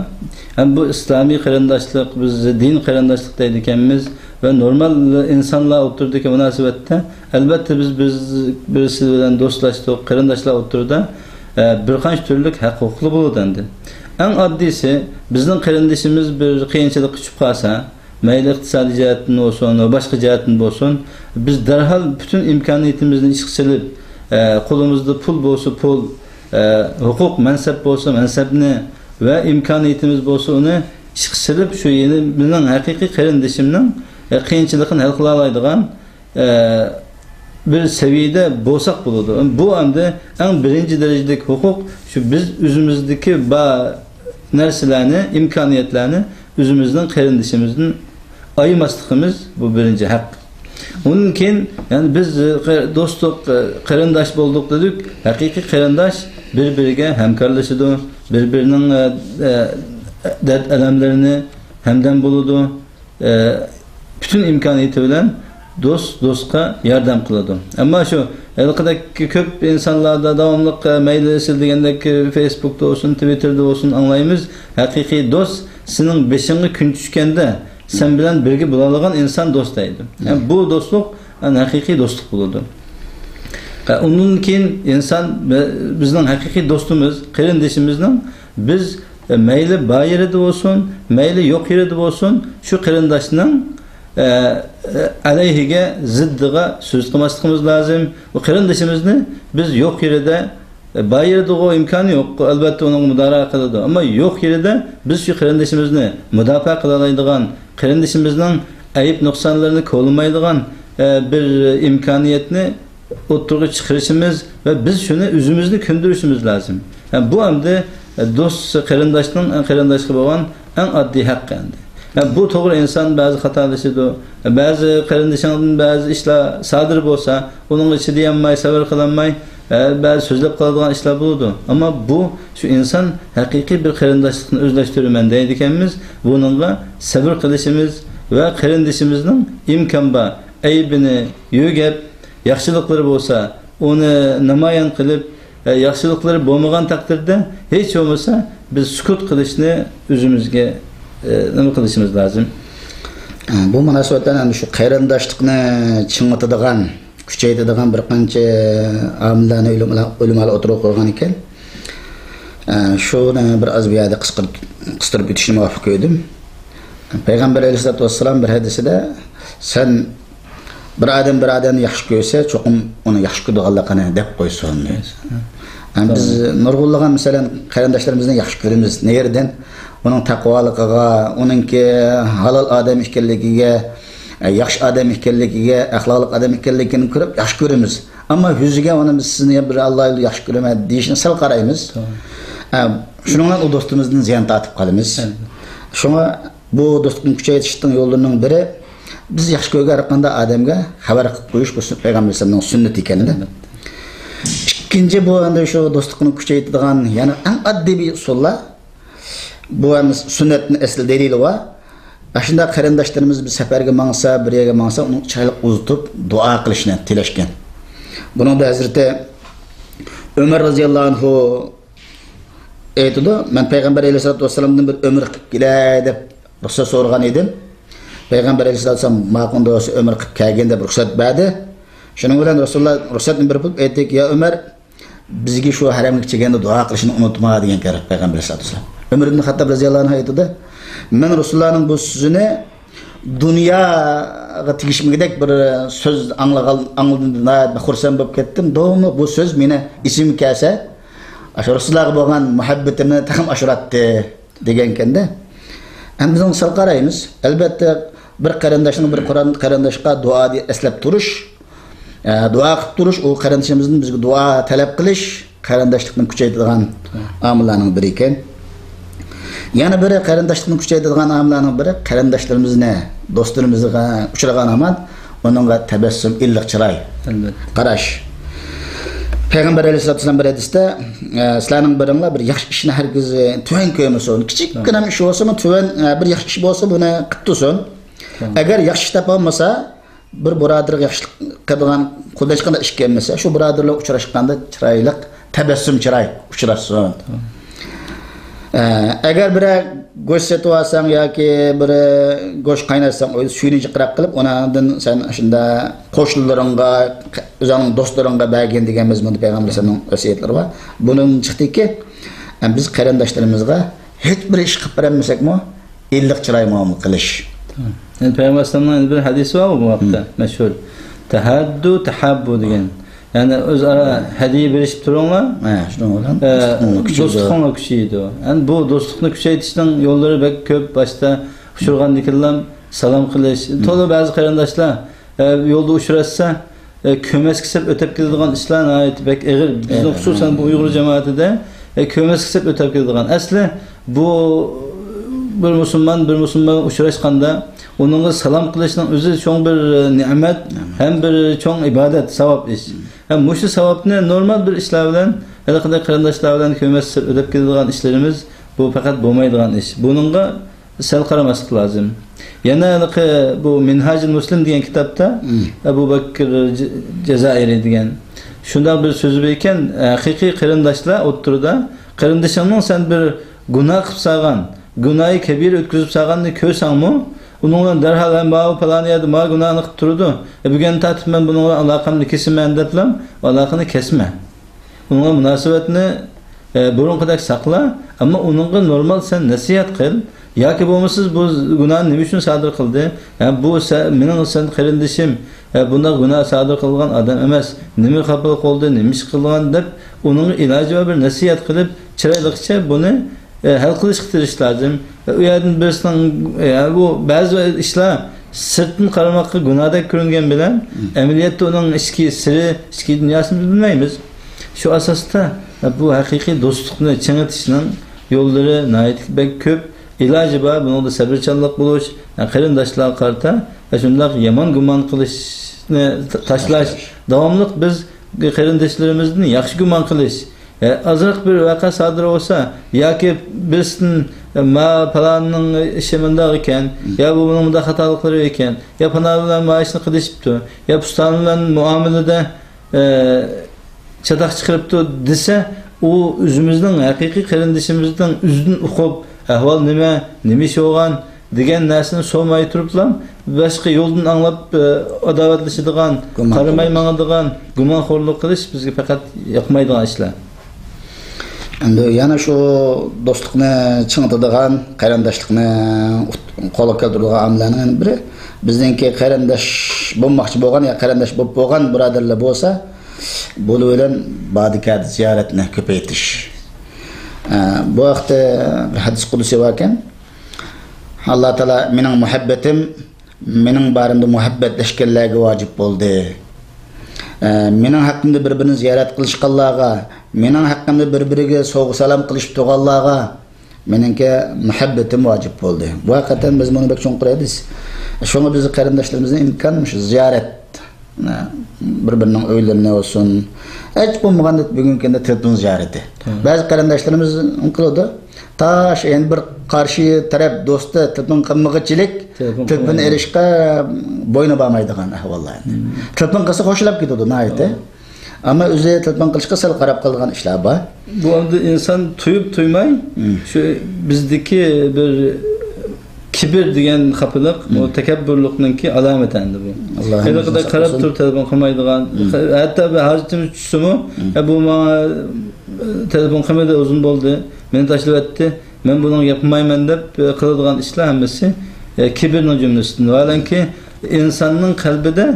ھەم بۇ ئىسلامىي قېرىنداشلىق، بىز دىن قېرىنداشلىق دەيدىكەنمىز ۋە نورمال ئىنسانلار ئوتتۇرىدىكى مۇناسىۋەتتە، ئەلۋەتتە، بىز، بىز بىرسى بىلەن دوستلاشتۇق، قېرىنداشلار ئوتتۇرىدا، ئە، بىر قانچە تۈرلۈك ھەق ھوقۇقلار بولىدۇ ئەمدى. ئەڭ ئاددىيسى، بىزنىڭ قېرىندىشىمىز بىر قىيىنچىلىققا چۈشۈپ قالسا، مەيلى ئىقتىسادىي جەھەتتىن بولسۇن ۋە باشقا جەھەتتىن بولسۇن، بىز دەرھال پۈتۈن ئىمكانىيىتىمىزنى ئىشقا سېلىپ، ئە، قولىمىزدا پۇل بولسا پۇل، ئە، ھوقۇق، مەنسەپ بولسا مەنسەپنى ۋە ئىمكانىيىتىمىز بولسا ئۇنى ئىشقا سېلىپ، شۇ يەنى بىزنىڭ ھەقىقىي قېرىندىشىمنىڭ، ئە، قىيىنچىلىقىنى ھەل قىلالايدىغان ئە، بىر سەۋىيەدە بولساق بولىدۇ. بۇ ئەمدى ئەڭ بىرىنچى دەرىجىلىك ھوقۇق، شۇ بىز ئۆزىمىزدىكى بار نەرسىلەرنى، ئىمكانىيەتلەرنى ئۆزىمىزنىڭ قېرىندىشىمىزدىن ئايىماسلىقىمىز، بۇ بىرىنچى ھەق. ئۇندىن كېيىن، يەنى بىز، ئە، قېر-، دوستلۇق، ئە، قېرىنداش بولدۇق دېدۇق. ھەقىقىي قېرىنداش بىر-بىرىگە ھەمكارلىشىدۇ، بىر-بىرىنىڭ، ئە، ئە، دەرد-ئەلەملىرىنى ھەمدەم بولىدۇ. ئە، پۈتۈن ئىمكانىيىتى بىلەن دوست دوستقا ياردەم قىلىدۇ. ئەمما شۇ ھېلىقىدەك كۆپ ئىنسانلاردا داۋاملىق، ئە، مەيلى سىز دېگەندەك، ئە، فېيسبۇكتا بولسۇن، تىۋىتتېردا بولسۇن ئاڭلايمىز، ھەقىقىي دوست سېنىڭ بېشىڭغا كۈن چۈشكەندە سەن بىلەن بىرگە بولالايدىغان ئىنسان دوست دەيدۇ. يەنى بۇ دوستلۇق، يەنى ھەقىقىي دوستلۇق بولىدۇ. ئە، ئۇنىڭدىن كېيىن ئىنسان، بى-، بىزنىڭ ھەقىقىي دوستىمىز، قېرىندىشىمىزنىڭ بىز، ئە، مەيلى بار يېرىدە بولسۇن، مەيلى يوق يېرىدە بولسۇن، شۇ قېرىنداشنىڭ، ئە، ئە، ئەلەيھىگە، زىددىغا سۆز قىلماسلىقىمىز لازىم. ئۇ قېرىندىشىمىزنى بىز يوق يېرىدە، ئە، بار يېرىدىغۇ ئىمكانى يوق، ئەلۋەتتە ئۇنىڭغا مۇداپىئە قىلىدۇ. ئەمما يوق يېرىدە بىز شۇ قېرىندىشىمىزنى مۇداپىئە قىلالايدىغان، قېرىندىشىمىزنىڭ ئەيىب نۇقسانلىرىنى كولىمايدىغان، ئە، بىر ئىمكانىيەتنى ئوتتۇرىغا چىقىرىشىمىز ۋە بىز شۇنى ئۆزىمىزنى كۆندۈرۈشىمىز لازىم. ھە، بۇ ئەمدى، ئە، دوست قېرىنداشنىڭ، ئە، قېرىنداشقا بولغان ئەڭ ئاددىي ھەققى ئەمدى. ھە، بۇ توغرا، ئىنسان بەزى خاتالىشىدۇ. بەزى قېرىندىشىڭدىن بەزى ئىشلار سادىر بولسا، ئۇنىڭغا چىدىيالماي، سەۋر قىلالماي، ئە، بەزى سۆزلەپ قالىدىغان ئىشلار بولىدۇ. ئەمما بۇ شۇ ئىنسان ھەقىقىي بىر قېرىنداشلىقنى ئۆزلەشتۈرىمەن دەيدىكەنمىز، بۇنىڭغا سەۋر قىلىشىمىز ۋە قېرىندىشىمىزنىڭ ئىمكان بار ئەيىبىنى يۆگەپ، ياخشىلىقلىرى بولسا، ئۇنى نامايان قىلىپ، ئە، ياخشىلىقلىرى بولمىغان تەقدىردە، ھېچ بولمىسا بىز سۈكۈت قىلىشنى ئۆزىمىزگە، ئە، نېمە قىلىشىمىز لازىم. ئە، بۇ مۇناسىۋەتتە ئەنە شۇ قېرىنداشلىقنى چىڭىتىدىغان، كۈچەيتىدىغان بىر قانچە ئامىللارنى ئۆلىمالار، ئۆلىمالار ئوتتۇرىغا قويغان ئىكەن. ئە، شۇنى بىر ئاز بۇ يەردە قىسقىرىپ، قىستۇرۇپ ئۆتۈشنى مۇۋاپىق كۆردۈم. پەيغەمبەر ئەلەيھىسسالاتۇ ۋەسسالام بىر ھەدىسىدە، سەن بىر ئادەم بىر ئادەمنى ياخشى كۆرسە، چوقۇم ئۇنى ياخشى كۆرىدىغانلىقىنى دەپ قويسۇن، دەيسەن. ئەمما بىز نۇرغۇنلىغان، مەسىلەن، قېرىنداشلىرىمىزنى ياخشى كۆرىمىز. نېرىدىن ئۇنىڭ تەقۋالىقىغا، ئۇنىڭكى ھالال ئادەم ئىكەنلىكىگە، ياخشى ئادەم ئىكەنلىكىگە، ئەخلاقلىق ئادەم ئىكەنلىكىنى كۆرۈپ ياخشى كۆرىمىز. ئەمما يۈزىگە ئۇنى بىز سىزنى بىر ئاللا يولىدا ياخشى كۆرىمەن دېيىشىنى سەل قارايمىز. ئە، شۇنىڭ بىلەن ئۇ دوستىمىزدىن زىيان تارتىپ قالىمىز. شۇڭا بۇ دوستلۇقنى كۈچەيتىشنىڭ يوللىرىنىڭ بىرى، بىز ياخشى كۆرگەن ھەر قانداق ئادەمگە خەۋەر قىلىپ قويۇش، بۇ پەيغەمبەر ئەلەيھىسسالامنىڭ سۈننىتى ئىكەن. ئىككىنچى، بۇ ئەمدى شۇ دوستلۇقنى كۈچەيتىدىغان يەنە ئەڭ ئاددىي بىر ئۇسۇللار، بۇ ئەمدى سۈننەتنىڭ ئەسلى دەلىلى بار. ئاشۇنداق قېرىنداشلىرىمىز بىر سەپەرگە ماڭسا، بىر يەرگە ماڭسا، ئۇنىڭ چىرايلىق ئۇزىتىپ دۇئا قىلىشنى تىلەشكەن. بۇنىڭدا ھەزرىتى ئۆمەر رەزىياللاھۇ ئەنھۇ ئېيتىدۇ، مەن پەيغەمبەر ئەلەيھىسسالاتۇ ۋەسسالامدىن بىر ئۆمرە قىلىپ كېلەي دەپ رۇخسەت سورىغان ئىدىم. پەيغەمبەر ئەلەيھىسسالاتۇ ۋەسسالام ماقۇل دېسە ئۆمرە قىلىپ كەلگىن دەپ رۇخسەت بەردى. شۇنىڭ بىلەن رەسۇلۇللا رۇخسەتنى بېرىپ ئېيتتىكى، يا ئۆمەر، بىزگە شۇ ھەرەمگە كىرگەندە دۇئا قىلىشنى ئۇنتۇما دېگەن گەپ پەيغەمبەر ئەلەيھىسسالاتۇ ۋەسسالام. ئۆمەر ئىبن خەتتاب رەزىياللاھۇ ئەنھۇ ئېيتىدۇ، مەن رەسۇلۇللانىڭ بۇ سۆزىنى دۇنياغا تېگىشمىگۈدەك بىر سۆز ئاڭلىغان، ئاڭلىدىم، ناھايىتى خۇرسەن بولۇپ كەتتىم. داۋاملىق بۇ سۆز مېنى ئېسىمگە كەلسە، ئاشۇ رەسۇلۇللاغا بولغان مۇھەببىتىمنى تېخىمۇ ئاشۇراتتى، دېگەنكەندە. ئەمدى بىز سەل قارايمىز. ئەلۋەتتە، بىر قېرىنداشنىڭ بىر قۇران قېرىنداشقا دۇئا دە-، ئەسلەپ تۇرۇش، ئە، دۇئا قىلىپ تۇرۇش، ئۇ قېرىندىشىمىزدىن بىزگە دۇئا تەلەپ قىلىش، قېرىنداشلىقنى كۈچەيتىدىغان ئامىللارنىڭ بىرى ئىكەن. يەنە بىرى، قېرىنداشلىقنى كۈچەيتىدىغان ئامىللارنىڭ بىرى، قېرىنداشلىرىمىزنى، دوستلىرىمىزغا ئۇچرىغان ھامان ئۇنىڭغا تەبەسسۇم، ئىللىق چىراي قاراش. پەيغەمبەر ئەلەيھىسسالاتۇ ۋەسسالام بىر ھەدىستە، ئە، سىلەرنىڭ بىرىڭلار بىر ياخشى ئىشنى ھەرگىز تۆۋەن كۆرمىسۇن. كىچىككىنە ئىش بولسىمۇ، تۆۋەن، ئە، بىر ياخشى ئىش بولسا، بۇنى قىلىپ تۇرسۇن. ئەگەر ياخشى ئىش تاپالمىسا، بىر بۇرادىرىگە ياخشىلىق قىلىدىغان، خۇددى ھېچقانداق ئىش كەلمىسە، شۇ بۇرادەرلەر ئۇچراشقاندا چىرايلىق، تەبەسسۇم چىراي ئۇچراشسۇن. ئە، ئەگەر بىرەر گۆش سېتىۋالساڭ ياكى بىر گۆش قايناتساڭ، ئۆيدە سۈيىنى جىقراق قىلىپ، ئۇنىڭدىن سەن شۇنداق قوشنىلىرىڭغا، ئۆزۈڭنىڭ دوستلىرىڭغا بەرگىن دېگەن مەزمۇندا پەيغەمبەر ئەلەيھىسسالامنىڭ ۋەسىيەتلىرى بار. بۇنىڭدىن چىقتىكى، بىز قېرىنداشلىرىمىزغا ھېچ بىر ئىش قىلىپ بېرەلمىسەكمۇ، ئىللىق چىراي مۇئامىلە قىلىش. يەنى پەيغەمبەر ئەلەيھىسسالامنىڭ يەنە بىر ھەدىسى بارغۇ بۇ ھەقتە، مەشھۇر. تەھاددۇ تەھاببۇ دېگەن. يەنى ئۆزئارا ھەدىيە بېرىشىپ تۇرۇڭلار. ھە، شۇنىڭ بىلەن ئە، دوستلۇقۇڭلار كۈچىيىدۇ. دوستلۇقۇڭلار كۈچىيىدۇ. يەنى بۇ دوستلۇقنى كۈچەيتىشنىڭ يوللىرى بەك كۆپ. باشتا ئۇچرىغاندىكىنلا سالام قىلىش. تولا بەزى قېرىنداشلار، ئە، يولدا ئۇچراشسا، ئە، كۆرمەسكە سەپ ئۆتەپ كېتىدىغان ئىشلار ناھايىتى بەك ئېغىر. بىزنىڭ خۇسۇسەن بۇ ئۇيغۇر جامائىتىدە، ئە، كۆرمەسكە سەپ ئۆتەپ كېتىدىغان. ئەسلى بۇ بىر مۇسۇلمان بىر مۇسۇلمانغا ئۇچراشقاندا ئۇنىڭغا سالام قىلىشنىڭ ئۆزى چوڭ بىر، ئە، نېمەت ھەم بىر چوڭ ئىبادەت، ساۋاب ئىش. ھەم مۇشۇ ساۋابنى نورمال بىر ئىشلار بىلەن، ھېلىقىدەك قېرىنداشلار بىلەن كۆرمەسكە سەپ ئۆتەپ كېتىدىغان ئىشلىرىمىز، بۇ پەقەت بولمايدىغان ئىش. بۇنىڭغا سەل قارىماسلىق لازىم. يەنە ھېلىقى بۇ مىنھاجۇل مۇسلىم دېگەن كىتابتا ئەبۇ بەكىر ج-، جازائىرى دېگەن شۇنداق بىر سۆزى بار ئىكەن، ھەقىقىي قېرىنداشلار ئوتتۇرىدا، قېرىندىشىڭنىڭ سەن بىر گۇناھ قىلىپ سالغان، گۇناھى كەبىرە ئۆتكۈزۈپ سالغاننى كۆرسەڭمۇ، ئۇنىڭ بىلەن دەرھال، ھە، ماۋۇ پالان يەردە ماۋۇ گۇناھنى قىلىپ تۇرىدۇ، ئە، بۈگۈن تارتىپ مەن بۇنىڭ بىلەن ئالاقەمنى كېسىمەن دەپلا ئالاقىنى كەسمە. ئۇنىڭغا مۇناسىۋەتنى، ئە، بۇرۇنقىدەك ساقلا، ئەمما ئۇنىڭغا نورمال سەن نەسىھەت قىل ياكى بولمىسا بۇ گۇناھنى نېمە ئۈچۈن سادىر قىلدى؟ ھە، بۇ سە-، مېنىڭ سەن قېرىندىشىم، ھە، بۇنداق گۇناھ سادىر قىلغان ئادەم ئەمەس، نېمە خاپىلىق بولدى، نېمە ئىش قىلغان دەپ ئۇنىڭغا ئىلاجى بار بىر نەسىھەت قىلىپ، چىرايلىقچە بۇنى، ئە، ھەل قىلىشقا تىرىشىش لازىم. ئە، ئۇ يەردىن بىرسىنىڭ، ئە، بۇ بەزى ئىشلار سىرتتىن قارىماققا گۇناھدەك كۆرۈنگەن بىلەن، ئەمەلىيەتتە ئۇنىڭ ئىچكى سىرى، ئىچكى دۇنياسىنى بىز بىلمەيمىز. شۇ ئاساستا، ئە، بۇ ھەقىقىي دوستلۇقنى چىڭىتىشنىڭ يوللىرى ناھايىتى بەك كۆپ. ئىلاجى بار، بۇنىڭدا سەۋرچانلىق بولۇش، ئە، قېرىنداشلارغا قارىتا، ئە، شۇنداق يامان گۇمان قىلىشنى تا-، تاشلاش. تاشلاش. داۋاملىق بىز قېرىنداشلىرىمىزدىن ياخشى گۇمان قىلىش، ئە، ئازراق بىر ۋەقە سادىر بولسا، ياكى بىرسىدىن، ئە، ما پالاننىڭ ئىشى مۇنداق ئىكەن، يا بۇ بۇنىڭ مۇنداق خاتالىقلىرى ئىكەن، يا پالان بىلەن ما ئىشنى قىلىشىپتۇ، يا پۇستان بىلەن مۇئامىلىدە، ئە، چاتاق چىقىرىپتۇ دېسە، ئۇ ئۆزىمىزنىڭ ھەقىقىي قېرىندىشىمىزنىڭ ئۆزىدىن ئۇقۇپ، ئەھۋال نېمە، نېمە ئىش بولغان، دېگەن نەرسىنى سورىماي تۇرۇپلا، باشقا يولدىن ئاڭلاپ، ئە، ئاداۋەتلىشىدىغان، گۇمان قارىماي قىلىش. ماڭىدىغان، گۇمانخورلۇق قىلىش بىزگە پەقەت ياقمايدىغان ئىشلار. ئەمدى يەنە شۇ دوستلۇقنى چىڭىتىدىغان، قېرىنداشلىقنى ئۇت-، قولغا كەلتۈرىدىغان ئامىللارنىڭ يەنە بىرى، بىزنىڭكى قېرىنداش بولماقچى بولغان يا قېرىنداش بولۇپ بولغان بۇرادەرلەر بولسا، بۇلار بىلەن بادىكادە زىيارەتنى كۆپەيتىش. ئە، بۇ ھەقتە بىر ھەدىس قۇدسىي باركەن. ئاللا تائالا مېنىڭ مۇھەببىتىم مېنىڭ بارىمدا مۇھەببەتلەشكەنلەرگە ۋاجىپ بولدى. ئە، مېنىڭ ھەققىمدە بىر-بىرىنى زىيارەت قىلىشقانلارغا، مېنىڭ ھەققىمدە بىر-بىرىگە سوۋغا-سالام قىلىشىپ تۇرغانلارغا مېنىڭكى مۇھەببىتىم ۋاجىپ بولدى. بۇ ھەقىقەتەن مەزمۇنى بەك چوڭقۇر ھەدىس. شۇڭا بىز قېرىنداشلىرىمىزنى ئىمكان مۇشۇ زىيارەت، ئە، بىر-بىرىنىڭ ئۆيلىرىنى بولسۇن، ھېچ بولمىغاندا بۈگۈنكى كۈندە تېلېفون زىيارىتى. بەزى قېرىنداشلىرىمىز قىلىدۇ. تا شۇ يەنە بىر قارشى تەرەپ دوستى تېلېفون قىلمىغۇچىلىك، تېلېفون تېلېفون قىلمايدۇ. ئېلىشقا بوينى بارمايدىغان ئەھۋاللار. تېلېفون قىلسا خوشلاپ كېتىدۇ ناھايىتى. ئەمما ئۆزى تېلېفون قىلىشقا سەل قاراپ قالىدىغان ئىشلار بار. بۇ ئەمدى ئىنسان تۇيۇپ تۇيماي، شۇ بىزدىكى بىر كىبىر دېگەن خاپىلىق، بۇ تەكەببۇرلۇقنىڭكى ئالامىتى ئەمدى بۇ. ئاللا ھەممىسىنى قاراپ ساقلىسۇن. تۇرۇپ تېلېفون قىلمايدىغان، ھەتتا بىر ھاجىتىمىز چۈشسىمۇ، ئە، بۇ ماڭا تېلېفون قىلمىدى، ئۇزۇن بولدى، مېنى تاشلىۋەتتى، مەن بۇنىڭغا گەپ قىلمايمەن دەپ، ئە، قىلىدىغان ئىشلار ھەممىسى، ئە، كىبىرنىڭ جۈملىسىدىن. ۋاھالەنكى، ئىنساننىڭ قەلبىدە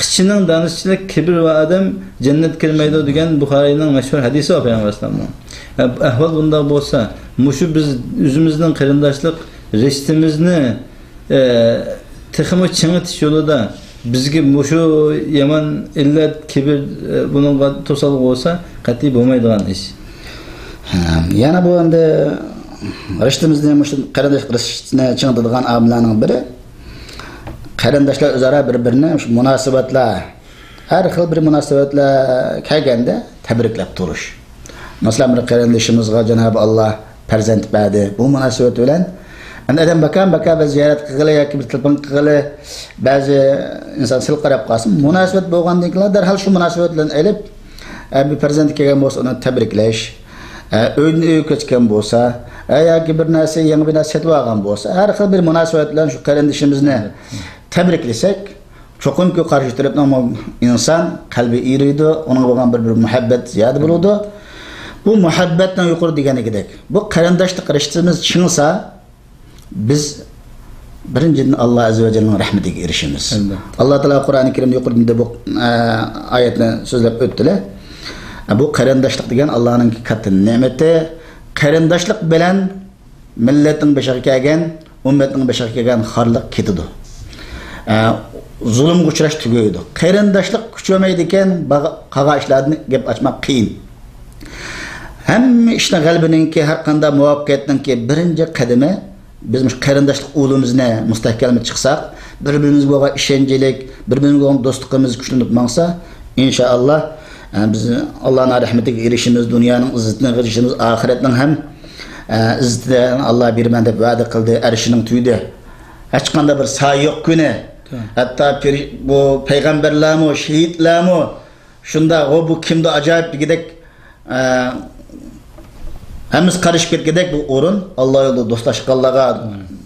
قىچىنىڭ دانىسىچىلىك كىبىر بار ئادەم جەننەتكە كىرمەيدۇ دېگەن بۇخارىينىڭ مەشھۇر ھەدىسى بار پەيغەمبەر ئەلەيھىسسالامنىڭ. ئە، ئەھۋال بۇنداق بولسا، مۇشۇ بىز ئۆزىمىزنىڭ قېرىنداشلىق رىشتىمىزنى، ئە، تېخىمۇ چىڭىتىش يولىدا بىزگە مۇشۇ يامان ئىللەت، كىبىر، ئە، بۇنىڭغا توسالغۇ بولسا، قەتئىي بولمايدىغان ئىش. ھە، يەنە بۇ ئەمدى رىشتىمىزنى، مۇشۇ قېرىنداشلىق رىشتىسىنى چىڭىتىدىغان ئامىللارنىڭ بىرى، قېرىنداشلار ئۆزئارا بىر-بىرىنى مۇشۇ مۇناسىۋەتلەر، ھەر خىل بىر مۇناسىۋەتلەر كەلگەندە تەبرىكلەپ تۇرۇش. مەسىلەن، بىر قېرىندىشىمىزغا جانابى ئاللا پەرزەنت بەردى. بۇ مۇناسىۋەت بىلەن ئەمدى ئادەم بىكار-بىكار بىر زىيارەت قىلغىلى ياكى بىر تېلېفون قىلغىلى، بەزى ئىنسان سەل قاراپ قالسا، مۇناسىۋەت بولغاندىن كېيىن دەرھال شۇ مۇناسىۋەت بىلەن ئېلىپ، ئە، بىر پەرزەنت كەلگەن بولسا، ئۇنى تەبرىكلەش، ئە، ئۆيدىن ئۆيگە كۆچكەن بولسا، ئە، ياكى بىر نەرسە، يېڭى بىر نەرسە سېتىپ ئالغان بولسا، ھەر خىل بىر مۇناسىۋەت بىلەن شۇ قېرىندىشىمىزنى تەبرىكلىسەك، چوقۇمكى قارشى تەرەپنىڭ ئىنسان قەلبى ئېرىيدۇ، ئۇنىڭغا بولغان بىر، بىر مۇھەببەت زىيادە بولىدۇ. بۇ مۇھەببەتنىڭ يۇقىرىدا دېگىنىدەك، بۇ قېرىنداشلىق رىشتىمىز چىڭسا، بىز بىرىنچىدىن، ئاللا ئەززە ۋە جەللىنىڭ رەھمىتىگە ئېرىشىمىز. ئەلبەتتە. ئاللا تائالا قۇرئانى كەرىمدە يۇقىرىدا بۇ، ئە، ئايەتنى سۆزلەپ ئۆتتىلە. بۇ قېرىنداشلىق دېگەن ئاللانىڭ كاتتا نېمىتى. قېرىنداشلىق بىلەن مىللەتنىڭ بېشىغا كەلگەن، ئۈممەتنىڭ بېشىغا كەلگەن خارلىق كېتىدۇ. ئە، زۇلۇمغا ئۇچراش تۈگەيدۇ. قېرىنداشلىق كۈچىمەيدىكەن، باغ-، قالغان ئىشلاردىن گەپ ئاچماق قىيىن. ھەممە ئىشنىڭ، غەلىبىنىڭكى، ھەر قانداق مۇۋەپپەقىيەتنىڭكى بىرىنچى قەدىمى، بىز مۇشۇ قېرىنداشلىق ئۇلىمىزنى مۇستەھكەملەپ چىقساق، بىر-بىرىمىزگە بولغان ئىشەنچلىك، بىر-بىرىمىزگە بولغان دوستلۇقىمىز كۈچلىنىپ ماڭسا، ئىنشائاللا، ئە، بىز ئاللانىڭ رەھمىتىگە ئېرىشىمىز، دۇنيانىڭ ئىززىتىنى ئېرىشىمىز، ئاخىرەتنىڭ ھەم، ئە، ئىززىتىدىن ئاللا بېرىمەن دەپ ۋەدە قىلدى، ئەرشىنىڭ تۈۋىدە. ھېچقانداق بىر سايە يوق كۈنى. ھەتتا پىر-، بۇ پەيغەمبەرلەرمۇ، شېھىتلەرمۇ شۇنداق، ھو، بۇ كىمدۇ ئاجايىپ دېگۈدەك، ئە، ھەممىسى قارىشىپ كەتكۈدەك بۇ ئورۇن ئاللا يولىدا دوستلاشقانلارغا،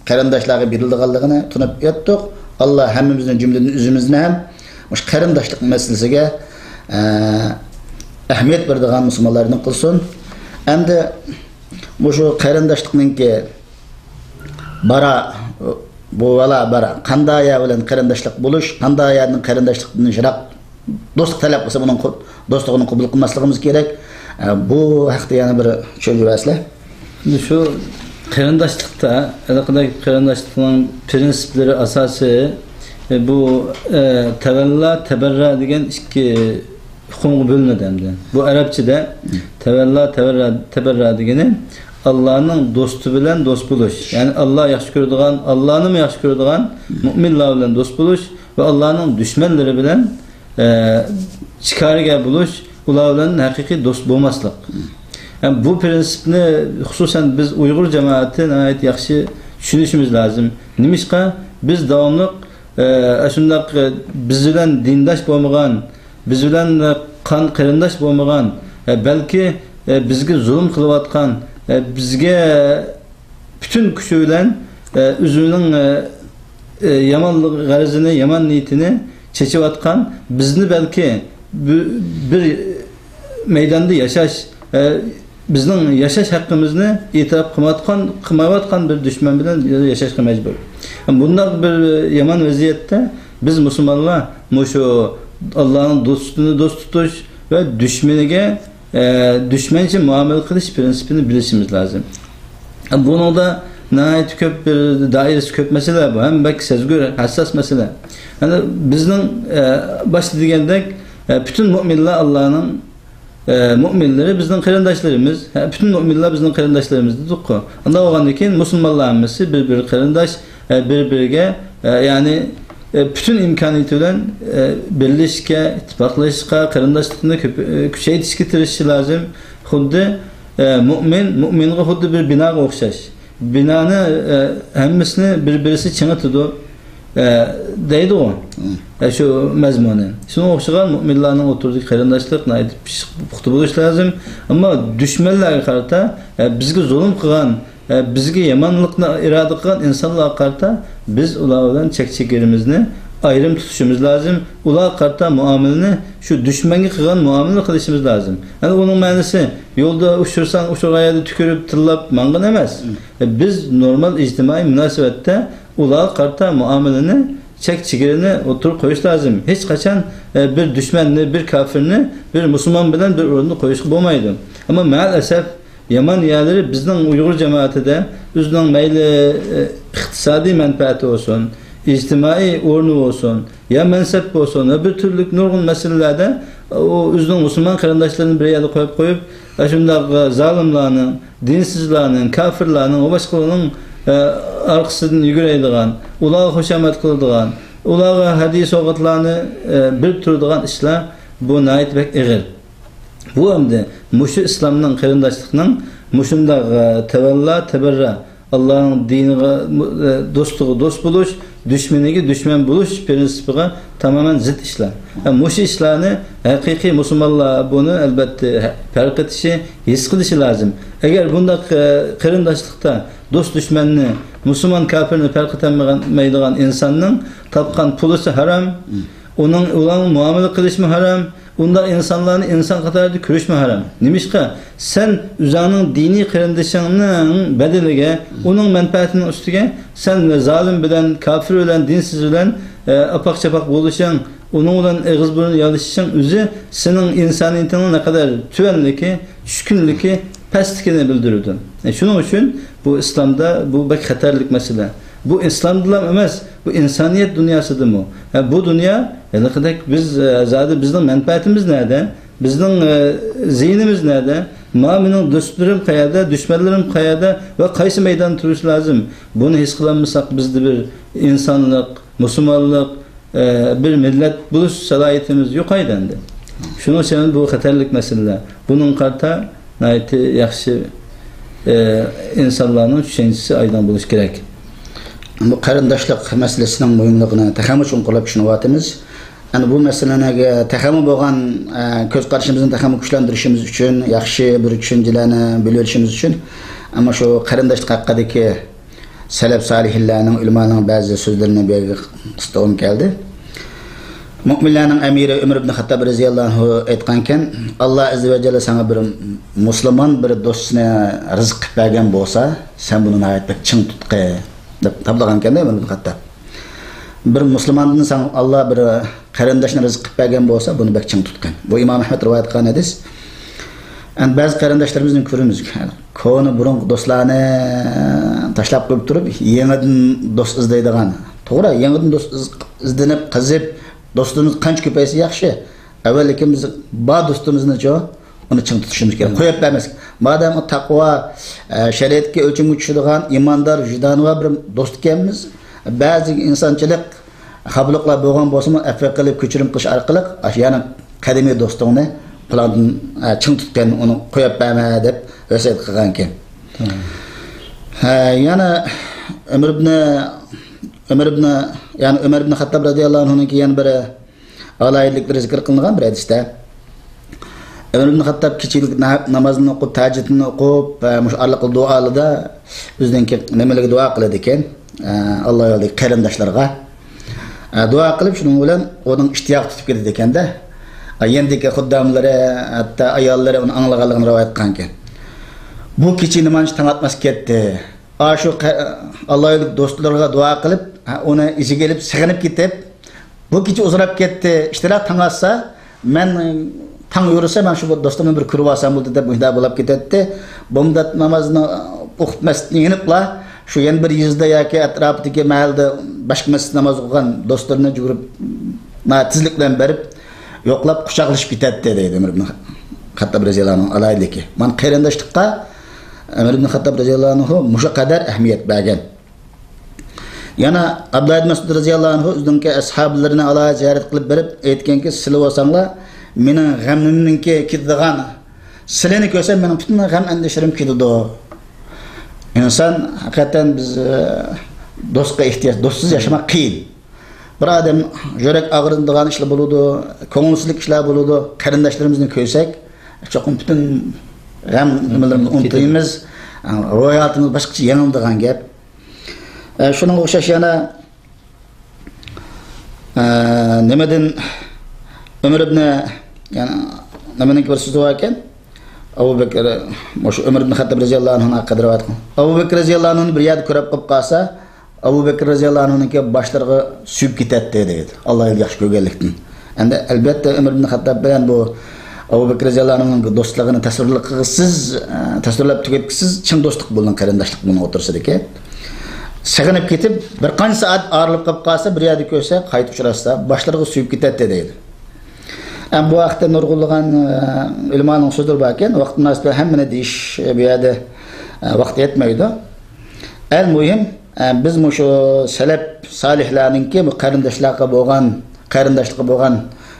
قېرىنداشلارغا بېرىلىدىغانلىقىنى تونۇپ يەتتۇق. ئاللا ھەممىمىزنى، جۈملىدىن ئۆزىمىزنى ھەم مۇشۇ قېرىنداشلىق مەسىلىسىگە، ئە، ئەھمىيەت بېرىدىغان مۇسۇلمانلاردىن قىلسۇن. ئەمدى مۇشۇ قېرىنداشلىقنىڭكى بارا، بۇ ۋالا بارا، قاندايا بىلەن قېرىنداشلىق بولۇش، قاندايانىڭ قېرىنداشلىقتىن يىراق دوستلۇق تەلەپ قىلسا، ئۇنىڭ قو-، دوستلۇقىنى قوبۇل قىلماسلىقىمىز كېرەك. ئە، بۇ ھەقتە يەنە بىر چۈشەندۈرۈۋەرسىلەر. شۇ قېرىنداشلىقتا، ھېلىقىدەك قېرىنداشلىقنىڭ پىرىنسىپلىرى ئاساسى، ئە، بۇ، ئە، تەۋەللا، تەبەررا دېگەن ئىككى ئۇقۇمغا بۆلۈنىدۇ ئەمدى. بۇ ئەرەبچىدە تەۋەللا، تەۋەررا، تەبەررا دېگىنى ئاللانىڭ دوستى بىلەن دوست بولۇش. يەنى ئاللا ياخشى كۆرىدىغان، ئاللانىمۇ ياخشى كۆرىدىغان مۇئمىنلار بىلەن دوست بولۇش ۋە ئاللانىڭ دۈشمەنلىرى بىلەن، ئە، چىكارگە بولۇش، ئۇلار بىلەن ھەقىقىي دوست بولماسلىق. يەنى بۇ پىرىنسىپنى خۇسۇسەن بىز ئۇيغۇر جامائىتى ناھايىتى ياخشى چۈشىنىشىمىز لازىم. نېمىشقا؟ بىز داۋاملىق، ئە، ئاشۇنداق، ئە، بىز بىلەن دىنداش بولمىغان، بىز بىلەن، ئە، قان قېرىنداش بولمىغان، ئە، بەلكى، ئە، بىزگە زۇلۇم قىلىۋاتقان، ئە، بىزگە پۈتۈن كۈچى بىلەن، ئە، ئۆزىنىڭ، ئە، ئە، يامان غەرىزىنى، يامان نىيىتىنى چېچىۋاتقان، بىزنى بەلكى بىر، بىر مەيداندا ياشاش، ئە، بىزنىڭ ياشاش ھەققىمىزنى ئېتىراپ قىلمايۋاتقان، قىلمايۋاتقان بىر دۈشمەن بىلەن ياشاشقا مەجبۇر. بۇنداق بىر يامان ۋەزىيەتتە بىز مۇسۇلمانلار مۇشۇ ئاللانىڭ دوستىنى دوست تۇتۇش ۋە دۈشمىنىگە، ئە، دۈشمەنچە مۇئامىلە قىلىش پىرىنسىپىنى بىلىشىمىز لازىم. بۇنىڭدا ناھايىتى كۆپ بىر دائىرىسى كۆپ مەسىلە بۇ. ھەم بەك سەزگۈر، ھەسساس مەسىلە. يەنى بىزنىڭ، ئە، باشتا دېگەندەك، ئە، پۈتۈن مۇئمىنلار ئاللانىڭ ئە، مۇئمىنلىرى بىزنىڭ قېرىنداشلىرىمىز، ھە، پۈتۈن مۇئمىنلار بىزنىڭ قېرىنداشلىرىمىز دېدۇققۇ. ئۇنداق بولغاندىن كېيىن مۇسۇلمانلار ھەممىسى بىر-بىرى قېرىنداش، ئە، بىر-بىرىگە، ئە، يەنى، ئە، پۈتۈن ئىمكانىيىتى بىلەن، ئە، بىرلىشىشكە، ئىتتىپاقلىشىشقا، قېرىنداشلىقنى كۆپ-، ئە، كۈچەيتىشكە تىرىشىشى لازىم. خۇددى، ئە، مۇئمىن مۇئمىنغا خۇددى بىر بىناغا ئوخشاش. بىنانى، ئە، ھەممىسىنى بىر-بىرسى چىڭىتىدۇ، ئە، دەيدىغۇ. ئە، شۇ مەزمۇنى. شۇنىڭغا ئوخشىغان مۇئمىنلارنىڭ ئوتتۇرىدىكى قېرىنداشلىق ناھايىتى پىششىق، پۇختا بولۇشى لازىم. ئەمما دۈشمەنلەرگە قارىتا، ئە، بىزگە زۇلۇم قىلغان، ئە، بىزگە يامانلىقنى ئىرادە قىلغان ئىنسانلارغا قارىتا بىز ئۇلار بىلەن چەك-چېگرىمىزنى ئايرىم تۇتۇشىمىز لازىم. ئۇلارغا قارىتا مۇئامىلىنى شۇ دۈشمەنگە قىلغان مۇئامىلىنى قىلىشىمىز لازىم. يەنى ئۇنىڭ مەنىسى يولدا ئۇچرىساڭ، ئۇچرىغان يەردە تۈكۈرۈپ، تىللاپ ماڭغىنى ئەمەس. بىز نورمال ئىجتىمائىي مۇناسىۋەتتە ئۇلارغا قارىتا مۇئامىلىنى، چەك-چېگرىنى ئوتتۇرىغا قويۇش لازىم. ھېچقاچان، ئە، بىر دۈشمەننى، بىر كاپىرنى بىر مۇسۇلمان بىلەن بىر ئورۇندا قويۇشقا بولمايدۇ. ئەمما مەئەلئەسەف، يامان يەرلىرى بىزنىڭ ئۇيغۇر جامائىتىدە ئۆزىنىڭ مەيلى، ئە، ئىقتىسادىي مەنپەئەتى بولسۇن، ئىجتىمائىي ئورنى بولسۇن، يا مەنسەپ بولسۇن، ۋە بىر تۈرلۈك نۇرغۇن مەسىلىلەردە ئۇ ئۆزىنىڭ مۇسۇلمان قېرىنداشلىرىنى بىر يەردە قويۇپ قويۇپ، ئاشۇنداق زالىملارنىڭ، دىنسىزلارنىڭ، كاپىرلارنىڭ ۋە باشقىلارنىڭ، ئە، ئارقىسىدىن يۈگۈرەيدىغان، ئۇلارغا خۇشامەت قىلىدىغان، ئۇلارغا ھەدىيە سوۋغاتلارنى، ئە، بېرىپ تۇرىدىغان ئىشلار، بۇ ناھايىتى بەك ئېغىر. بۇ ئەمدى مۇشۇ ئىسلامنىڭ، قېرىنداشلىقنىڭ مۇشۇنداق، ئە، تەۋەللا، تەبەررا، ئاللانىڭ دىنىغا، ئە، دوستىغا دوست بولۇش، دۈشمىنىگە دۈشمەن بولۇش پىرىنسىپىغا تامامەن زىت ئىشلار. ھە، مۇشۇ ئىشلارنى ھەقىقىي مۇسۇلمانلار بۇنى، ئەلۋەتتە، ھە، پەرق ئېتىشى، ھېس قىلىشى لازىم. ئەگەر بۇنداق، ئە، قېرىنداشلىقتا دوست-دۈشمەننى، مۇسۇلمان-كاپىرنى پەرق ئېتەلمەيدىغان ئىنساننىڭ تاپقان پۇلىسى ھارام، ئۇنىڭ، ئۇلارنىڭ مۇئامىلە قىلىشىمۇ ھارام، ئۇنداق ئىنسانلارنى ئىنسان قاتارىدا كۆرۈشمۇ ھارام. نېمىشقا؟ سەن ئۆزۈڭنىڭ دىنىي قېرىندىشىڭنىڭ بەدىلىگە، ئۇنىڭ مەنپەئەتىنىڭ ئۈستىگە سەن زالىم بىلەن، كاپىر بىلەن، دىنسىز بىلەن، ئە، ئاپاق-چاپاق بولۇشۇڭ، ئۇنىڭ بىلەن ئېغىز-بۇرۇن يالىشىشىڭ ئۆزى سېنىڭ ئىنسانىيىتىڭنىڭ نەقەدەر تۆۋەنلىكى، چۈشكۈنلۈكى، پەسلىكىنى بىلدۈرىدۇ. ئە، شۇنىڭ ئۈچۈن بۇ ئىسلامدا بۇ بەك خەتەرلىك مەسىلە. بۇ ئىسلامدىلا ئەمەس، بۇ ئىنسانىيەت دۇنياسىدىمۇ. ئە، بۇ دۇنيا ھېلىقىدەك بىز، ئە، زادى بىزنىڭ مەنپەئەتىمىز نەدە؟ بىزنىڭ، ئە، زىيىنىمىز نەدە؟ ما مېنىڭ دوستلىرىم قەيەردە، دۈشمەنلىرىم قەيەردە ۋە قايسى مەيداندا تۇرۇش لازىم؟ بۇنى ھېس قىلالمىساق، بىزدە بىر ئىنسانلىق، مۇسۇلمانلىق، ئە، بىر مىللەت بولۇش سالاھىيىتىمىز يوقايدۇ ئەمدى. شۇنىڭ ئۈچۈن بۇ خەتەرلىك مەسىلىلەر. بۇنىڭغا قارىتا ناھايىتى ياخشى ئە، ئىنسانلارنىڭ چۈشەنچىسى ئايدىڭ بولۇشى كېرەك. بۇ قېرىنداشلىق مەسىلىسىنىڭ مۇھىملىقىنى تېخىمۇ چوڭقۇرلاپ چۈشىنىۋاتىمىز. ئەنە بۇ مەسىلىنىڭ تېخىمۇ بولغان، ئە، كۆز قارىشىمىزنى تېخىمۇ كۈچلەندۈرۈشىمىز ئۈچۈن، ياخشى بىر چۈشەنچىلەرنى بىلىۋېلىشىمىز ئۈچۈن، ئەمما شۇ قېرىنداشلىق ھەققىدىكى سەلەپ سالىھىنلارنىڭ، ئۆلىمانىڭ بەزى سۆزلىرىنى بۇ يەرگە قىستىغۇم كەلدى. مۆمىنلەرنىڭ ئەمىرى ئۆمەر ئىبن خەتتاب رەزىياللاھۇ ئەنھۇ ئېيتقانكەن، «ئاللا ئەززە ۋە جەللە ساڭا بىر مۇسۇلمان بىر دوستنى رىزىق قىلىپ بەرگەن بولسا، سەن بۇنى ناھايىتى بەك چىڭ تۇتقىن» دەپ تاپلىغانكەن-دە ئۆمەر ئىبن خەتتاب. «بىر مۇسۇلماندىن ساڭا ئاللا بىر قېرىنداشنى رىزىق قىلىپ بەرگەن بولسا، بۇنى بەك چىڭ تۇتقىن.» بۇ ئىمام ئەھمەد رىۋايەت قىلغان ھەدىس. ئەمدى بەزى قېرىنداشلىرىمىزنى كۆرىمىز، كونا بۇرۇنقى دوستلارنى تاشلاپ قويۇپ تۇرۇپ، يېڭىدىن دوست ئىزدەيدىغان. توغرا، يېڭىدىن دوست ئىز-، ئىزدىنىپ، قېزىپ، دوستىمىز قانچە كۆپەيسە ياخشى. ئەۋۋەللىكى بىز بار دوستىمىزنىچۇ، ئۇنى چىڭ تۇتۇشىمىز كېرەك. مم. قويۇپ بەرمەسلىك. مادەم ئۇ تەقۋا، ئە، شەرىئەتكە ئۆلچەمگە چۈشىدىغان، ئىماندار، ۋىجدانى بار بىر دوست ئىكەنمىز. بەزى ئىنسانچىلىق، خاپىلىقلار بولغان بولسىمۇ، ئەپۇ قىلىپ، كەچۈرۈم قىلىش ئارقىلىق، ئاشۇ يەنە قەدىمىي دوستۇڭنى پۇلاندىن، ئە، چىڭ تۇتقىن، ئۇنى قويۇپ بەرمە، دەپ ۋەسىيەت قىلغانىكەن. مم. ھە، يەنە ئۆمەر ئىبنى، ئۆمەر ئىبنى، يەنى ئۆمەر ئىبنى خەتتاب رەزىياللاھۇ ئەنھۇنىڭكى يەنە بىر ئالاھىدىلىكلىرى زىكىر قىلىنغان بىر ھەدىستە. ئۆمەر ئىبنى خەتتاب كېچىلىك نە-، نامازىنى ئوقۇپ، تەھەججۇدنى ئوقۇپ، ھە، مۇشۇ ئارىلىقتا دۇئالىدا ئۆزىنىڭكى نېمىلىرىگە دۇئا قىلىدىكەن، ئە، ئاللا يولىدىكى قېرىنداشلارغا، ئە، دۇئا قىلىپ، شۇنىڭ بىلەن ئۇنىڭ ئىشتىياقى تۇتۇپ كېتىدىكەن-دە. ئە، يېنىدىكى خۇدداملىرى، ھەتتا ئاياللىرى ئۇنى ئاڭلىغانلىقىنى رىۋايەت قىلغانىكەن. بۇ كېچىنى مانچە تاڭ ئاتماس كەتتى. ئاشۇ قە-، ئاللا يولىدىكى دوستلىرىغا دۇئا قىلىپ، ھە، ئۇنى ئېسىگە ئېلىپ سېغىنىپ كېتىپ، بۇ كېچە ئۇزىراپ كەتتى، ئىشتىراق تاڭ ئاتسا، مەن تاڭ يورۇسا، مەن شۇ دوستۇمنى بىر كۆرۈۋالسام بولدى دەپ مۇشۇنداق بولۇپ كېتەتتى. بومدات نامازنى ئوقۇپ مەسچىتتىن يېنىپلا، شۇ يەنە بىر يېزىدا ياكى ئەتراپىدىكى مەھەللىدە باشقا مەسچىتتە ناماز ئوقۇغان دوستلىرىنى يۈگۈرۈپ، ناھايىتى تېزلىك بىلەن بېرىپ، يوقلاپ، قۇچاقلىشىپ كېتەتتى، دەيدۇ ئۆمەر ئىبن خەتتاب رەزىياللاھۇ ئەنھۇنىڭ ئالاھىدىلىكى. مانا قېرىنداشلىققا ئۆمەر ئىبن خەتتاب رەزىياللاھۇ ئەنھۇ مۇشۇ قەدەر ئەھمىيەت بەرگەن. يەنە ئابدۇللا ئىبن مەسئۇد رەزىياللاھۇ ئەنھۇ ئۆزىنىڭكى ئەسھابلىرىنى ئالاھىدە زىيارەت قىلىپ بېرىپ ئېيتكەنكى، سىلى بولساڭلار مېنىڭ غەمىمنىڭكى كېتىدىغان، سىلىنى كۆرسەم مېنىڭ پۈتۈن غەم ئەندىشىلىرىم كېتىدۇ. ئىنسان ھەقىقەتەن بىز، ئە، دوستقا ئېھتىياج، دوستسىز ياشىماق قىيىن. بىر ئادەم يۈرەك ئاغرىتىدىغان ئىشلار بولىدۇ، كۆڭۈلسىزلىك ئىشلار بولىدۇ. قېرىنداشلىرىمىزنى كۆرسەك، چوقۇم پۈتۈن غەم نېمىلىرىمىزنى كېتىدۇ. ئۇنتۇيمىز. روھىياتىمىز باشقىچە يېڭىلىدىغان گەپ. ئە، شۇنىڭغا ئوخشاش يەنە، ئە، نېمىدىن ئۆمەر ئىبنى، يەنى نېمىنىڭكى بىر سۆزى بار ئىكەن؟ ئەبۇ بەكرى، مۇشۇ ئۆمەر ئىبنى خەتتاب رەزىياللاھۇ ئەنھۇنىڭ ھەققىدە رىۋايەت قىلغان. ئەبۇ بەكرى رەزىياللاھۇ ئەنھۇنى بىر يەردە كۆرۈپ قېلىپ قالسا، ئەبۇ بەكرى رەزىياللاھۇ ئەنھۇنىڭكى باشلىرىغا سۆيۈپ كېتەتتى، دەيدۇ. ئاللا يولىدا ياخشى كۆرگەنلىكتىن. ئەمدى ئەلبەتتە ئۆمەر ئىبنى خەتتاب بىلەن بۇ ئەبۇ بەكرى رەزىياللاھۇ ئەنھۇنىڭ دوستلۇقىنى تەسۋىرلىقىسىز، ئە، تەسۋىرلەپ تۈگەتكۈسىز، چىڭ دوستلۇق بولغان قېرىنداشلىق بۇنىڭ ئوتتۇرىسىدىكى. سېغىنىپ كېتىپ، بىر قانچە سائەت ئايرىلىپ قېلىپ قالسا، بىر يەردە كۆرسە، قايتا ئۇچراشسا، باشلىرىغا سۆيۈپ كېتەتتى، دەيدۇ. ئەم، بۇ ھەقتە نۇرغۇنلىغان، ئە، ئۆلىمانىڭ سۆزلىرى باركەن، ۋاقىت مۇناسىۋىتى بىلەن ھەممىنى دېيىش، ئە، بۇ يەردە، ئە، ۋاقىت يەتمەيدۇ. ئەل مۇھىم، ئە، بىز مۇشۇ سەلەپ سالىھلارنىڭكى بۇ قېرىنداشلارغا بولغان، قېرىنداشلىققا بولغان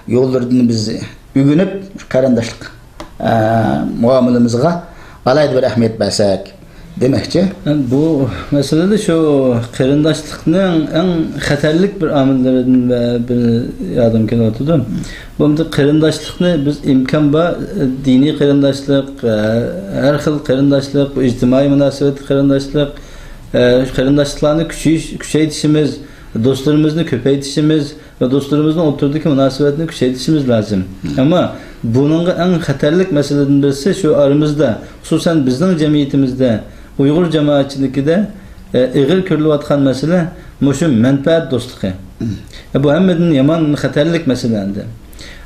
يوللىرىدىن بىز ئۆگىنىپ، شۇ قېرىنداشلىق، ئە، مۇئامىلىمىزغا ئالاھىدە بىر ئەھمىيەت بەرسەك دېمەكچى. بۇ مەسىلىدە شۇ قېرىنداشلىقنىڭ ئەڭ خەتەرلىك بىر ئامىللىرىدىن بىر يادىم كېلىۋاتىدۇ. بۇ قېرىنداشلىقنى بىز ئىمكان بار دىنىي قېرىنداشلىق، ھەر خىل قېرىنداشلىق، ئىجتىمائىي مۇناسىۋەتلىك قېرىنداشلىق، قېرىنداشلىقلارنى كۈچىيىش، كۈچەيتىشىمىز، دوستلىرىمىزنى كۆپەيتىشىمىز، ۋە دوستلىرىمىزنىڭ ئوتتۇرىدىكى مۇناسىۋەتنى كۈچەيتىشىمىز لازىم. ئەمما بۇنىڭغا ئەڭ خەتەرلىك مەسىلىدىن بىرسى شۇ ئارىمىزدا، خۇسۇسەن بىزنىڭ جەمئىيىتىمىزدە، ئۇيغۇر جامائەتچىلىكىدە، ئە، ئېغىر كۆرۈلۈۋاتقان مەسىلە مۇشۇ مەنپەئەت دوستلۇقى. ئە، بۇ ھەممىدىن يامان خەتەرلىك مەسىلە ئەمدى.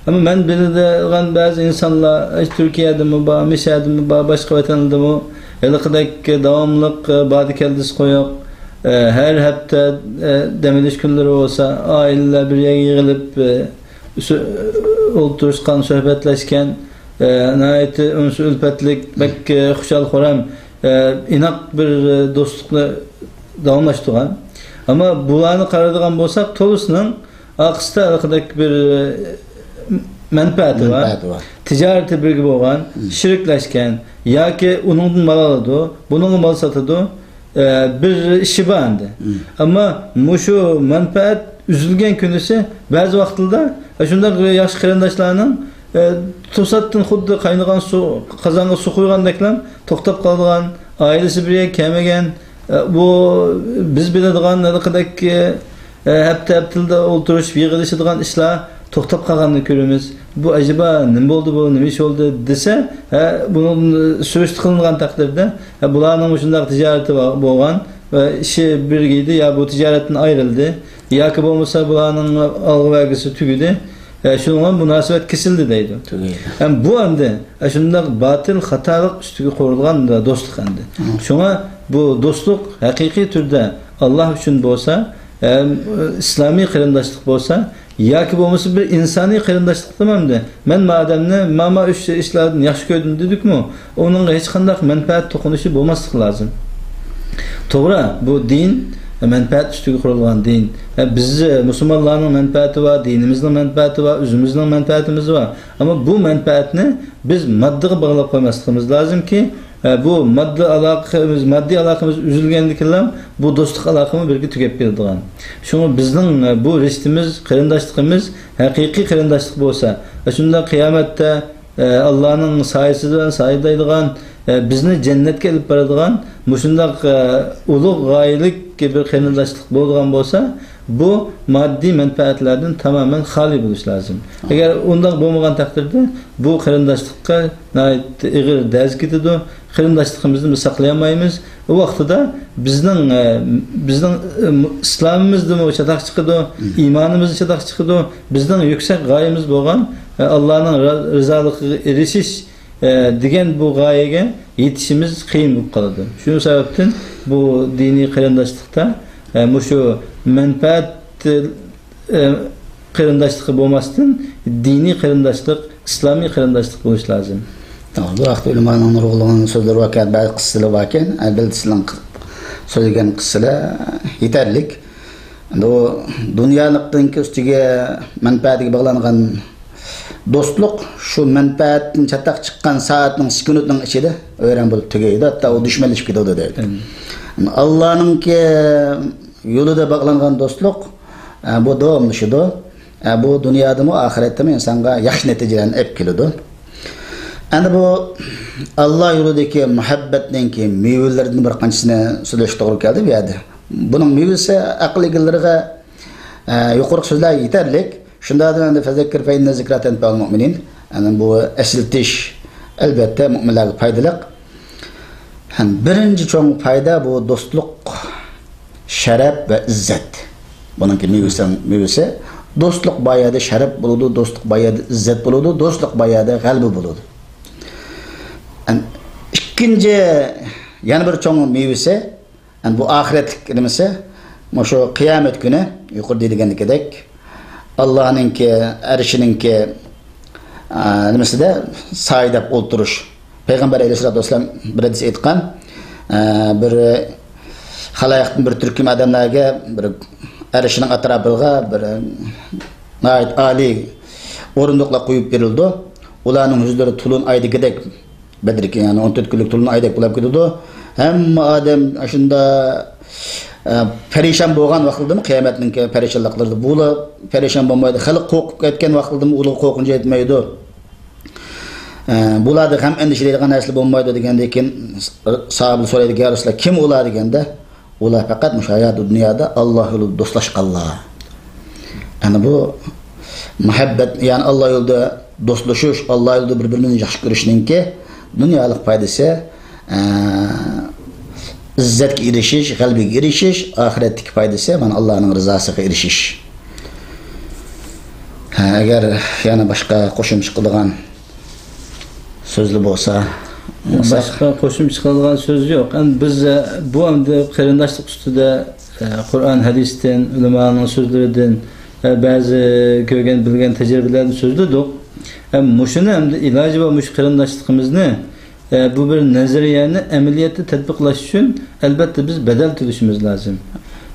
ئەمما مەن بىلىدىغان بەزى ئىنسانلار، ئە، تۈركىيەدىمۇ بار، مىسىردىمۇ بار، باشقا ۋەتەنلەردىمۇ ھېلىقىدەك داۋاملىق، ئە، باردى كەلدىسى قويۇق، ئە، ھەر ھەپتە، ئە، دەم ئېلىش كۈنلىرى بولسا، ئائىلىلەر بىر يەرگە يىغىلىپ، ئە، سۆ-، ئولتۇرۇشقان، سۆھبەتلەشكەن، ئە، ناھايىتى ئۇنسۇ ئۈلپەتلىك، بەك، ئە، خۇشال-خۇرام، ئە، ئىناق بىر، ئە، دوستلۇقنى داۋاملاشتۇرغان. ئەمما بۇلارنى قارايدىغان بولساق، تولىسىنىڭ ئارقىسىدا ھېلىقىدەك بىر، ئە، مەنپەئەتى بار، مەنپەئەتى بار. تىجارىتى بىرگە بولغان، مم. شېرىكلەشكەن ياكى ئۇنىڭدىن مال ئالىدۇ، بۇنىڭغا مال ساتىدۇ، ئە، بىر ئىشى بار ئەمدى. مم. ئەمما مۇشۇ مەنپەئەت ئۈزۈلگەن كۈنىسى بەزى ۋاقىتلاردا، ئە، شۇنداق ياخشى قېرىنداشلارنىڭ، ئە، توساتتىن خۇددى قاينىغان سۇ، قازانغا سۇ قۇيغاندەكلا توختاپ قالىدىغان، ئائىلىسى بىر يەرگە كەلمىگەن، ئە، بۇ بىز بىلىدىغان ھېلىقىدەك، ئە، ھەپتە ھەپتىلىدە ئولتۇرۇشۇپ يىغىلىشىدىغان ئىشلار توختاپ قالغاننى كۆرىمىز. بۇ ئەجەبا نېمە بولدى، بۇ نېمە ئىش بولدى دېسە، ھە، بۇنىڭ سۈرۈشتە قىلىنغان تەقدىردە، ھە، بۇلارنىڭ مۇشۇنداق تىجارىتى بار، بولغان ۋە ئىشى بىرگە ئىدى يا بۇ تىجارەتتىن ئايرىلدى ياكى بولمىسا بۇلارنىڭ ئالغا بەرگۈسى تۈگىدى، ھە، شۇنىڭ بىلەن مۇناسىۋەت كېسىلدى دەيدۇ. تۈگەيدۇ. ھەم بۇ ئەمدى، ھە، شۇنداق باتىل خاتالىق ئۈستىگە قۇرۇلغان دوستلۇق ئەمدى. مم. شۇڭا بۇ دوستلۇق ھەقىقىي تۈردە ئاللا ئۈچۈن بولسا، ھەم ئىسلامىي قېرىنداشلىق بولسا، ياكى بولمىسا بىر ئىنسانىي قېرىنداشلىقتىمۇ ئەمدى مەن ما ئادەمنى ما، ما ئۈچ ئىشلاردىن ياخشى كۆردۈم دېدۇقمۇ، ئۇنىڭغا ھېچقانداق مەنپەئەت توقۇنۇشى بولماسلىقى لازىم. توغرا، بۇ دىن مەنپەئەت ئۈستىگە قۇرۇلغان دىن. ھە، بىز مۇسۇلمانلارنىڭ مەنپەئەتى بار، دىنىمىزنىڭ مەنپەئەتى بار، ئۆزىمىزنىڭ مەنپەئەتىمىز بار. ئەمما بۇ مەنپەئەتنى بىز ماددىغا باغلاپ قويماسلىقىمىز لازىمكى، ئە، بۇ ماددىي ئالاقىمىز، ماددىي ئالاقىمىز ئۈزۈلگەندىكىنلا بۇ دوستلۇق ئالاقىمۇ بىرگە تۈگەپ كېتىدىغان. شۇڭا بىزنىڭ، ئە، بۇ رىشتىمىز، قېرىنداشلىقىمىز ھەقىقىي قېرىنداشلىق بولسا، ئە، شۇنداق قىيامەتتە، ئە، ئاللانىڭ سايىسى بىلەن سايىدىلەيدىغان، ئە، بىزنى جەننەتكە ئېلىپ بارىدىغان مۇشۇنداق، ئە، ئۇلۇغ غايىلىك بىر قېرىنداشلىق بولىدىغان بولسا، بۇ ماددىي مەنپەئەتلەردىن تامامەن خالىي بولۇش لازىم. ئەگەر ئۇنداق بولمىغان تەقدىردە، بۇ قېرىنداشلىققا ناھايىتى ئېغىر دەرز كېتىدۇ. قېرىنداشلىقىمىزنى بىز ساقلىيالمايمىز. ئۇ ۋاقتىدا بىزنىڭ، ئە، بىزنىڭ، ئە، ئىسلامىمىزدىمۇ چاتاق چىقىدۇ، مم. ئىمانىمىزدا چاتاق چىقىدۇ. بىزنىڭ يۈكسەك غايىمىز بولغان، ئە، ئاللانىڭ را-، رىزالىقىغا ئېرىشىش، ئە، دېگەن بۇ غايىگە يېتىشىمىز قىيىن بولۇپ قالىدۇ. شۇ سەۋەبتىن بۇ دىنىي قېرىنداشلىقتا، ئە، مۇشۇ مەنپەئەت، ئە، قېرىنداشلىقى بولماستىن، دىنىي قېرىنداشلىق، ئىسلامىي قېرىنداشلىق بولۇش لازىم. توغرا، بۇ ھەقتە ئۆلىمانىڭ نۇرغۇنلىغان سۆزلىرى باركەن، بەزى قىسسىلىرى باركەن. ئەلبەتتە، سىلەرنىڭ سۆزلىگەن قىسسىلەر يېتەرلىك. ئەمدى ئۇ دۇنيالىقنىڭكى ئۈستىگە مەنپەئەتىگە باغلانغان دوستلۇق شۇ مەنپەئەتتىن چاتاق چىققان سائەتنىڭ، سېكۇنتنىڭ ئىچىدە ۋەيران بولۇپ تۈگەيدۇ، ھەتتا ئۇ دۈشمەنلىشىپ كېتىدۇ دەيدۇ. ئاللانىڭكى يولىدا باغلانغان دوستلۇق، ئە، بۇ داۋاملىشىدۇ. ئە، بۇ دۇنيادىمۇ، ئاخىرەتتىمۇ ئىنسانغا ياخشى نەتىجىلەرنى ئېلىپ كېلىدۇ. ئەمدى بۇ ئاللا يولىدىكى مۇھەببەتنىڭكى مېۋىلىرىدىن بىر قانچىسىنى سۆزلەشكە توغرا كەلدى بۇ يەردە. بۇنىڭ مېۋىسى ئەقىل ئىگىلىرىگە، ئە، يۇقىرىقى سۆزلەر يېتەرلىك. شۇنداقتىن ئەمدى فەزەككىر فەئىننە زىكرا تەنفەئۇل مۇئمىنىن. يەنى بۇ ئەسلىتىش، ئەلۋەتتە، مۇئمىنلارغا پايدىلىق. ھەم بىرىنچى چوڭ پايدا بۇ دوستلۇق، شەرەپ ۋە ئىززەت. بۇنىڭكى مېۋىسى، مېۋىسى، دوستلۇق بار يەردە شەرەپ بولىدۇ، دوستلۇق بار يەردە ئىززەت بولىدۇ، دوستلۇق بار يەردە غەلىبە بولىدۇ. ھەم ئىككىنچى، يەنە بىر چوڭ مېۋىسى، يەنى بۇ ئاخىرەتلىك نېمىسى، مۇشۇ قىيامەت كۈنى، يۇقىرىدا دېگەندىكىدەك، ئاللانىڭكى، ئەرشىنىڭكى، ئا، نېمىسىدە سايىداپ ئولتۇرۇش. پەيغەمبەر ئەلەيھىسسالاتۇ ۋەسسالام بىر ھەدىس ئېيتقان، ئا، بىر خالايىقتىن بىر تۈركۈم ئادەملەرگە بىر ئەرشىنىڭ ئەتراپىغا بىر ناھايىتى ئالىي ئورۇندۇقلار قويۇپ بېرىلىدۇ. ئۇلارنىڭ يۈزلىرى تولۇن ئايدىكىدەك بەدرىكى، يەنى ئون تۆت كۈنلۈك تولۇن ئايدەك بولاپ كېتىدۇ. ھەممە ئادەم ئاشۇندا، ئە، پەرىشان بولغان ۋاقتىدىمۇ، قىيامەتنىڭكى پەرىشانلىقلىرىدا بۇلا پەرىشان بولمايدۇ. خەلق قورقۇپ كەتكەن ۋاقتىدىمۇ ئۇلارغا قورقۇنچ يەتمەيدۇ. ئە، بۇلاردا غەم ئەندىشە دەيدىغان نەرسىلەر بولمايدۇ دېگەندىن كېيىن، ساھابىلەر سورايدۇ، يا رەسۇلاللا، كىم ئۇلار دېگەندە، ئۇلار پەقەت مۇشۇ ھاياتىي دۇنيادا ئاللا يولىدا دوستلاشقانلار. يەنى بۇ مۇھەببەت، يەنى ئاللا يولىدا دوستلىشىش، ئاللا يولىدا بىر-بىرىمىزنى ياخشى كۆرۈشنىڭكى دۇنيالىق پايدىسى، ئە، ئىززەتكە ئېرىشىش، غەلىبىگە ئېرىشىش، ئاخىرەتتىكى پايدىسى مانا ئاللانىڭ رىزاسىغا ئېرىشىش. ھە، ئەگەر يەنە باشقا قوشۇمچە قىلىدىغان سۆزلە بولسا. باشقا قوشۇمچە قىلىدىغان سۆز يوق. ئەمدى بىز، ئە، بۇ ئەمدى قېرىنداشلىق ئۈستىدە، ئە، قۇرئان ھەدىستىن، ئۆلىمانىڭ سۆزلىرىدىن، ئە، بەزى كۆرگەن، بىلگەن تەجرىبىلەردىن سۆزلىدۇق. ئە، مۇشۇنى ئەمدى ئىلاجى بار مۇشۇ قېرىنداشلىقىمىزنى، ئە، بۇ بىر نەزەرىيەنى ئەمەلىيەتتە تەتبىقلاش ئۈچۈن، ئەلۋەتتە، بىز بەدەل تۆلىشىمىز لازىم.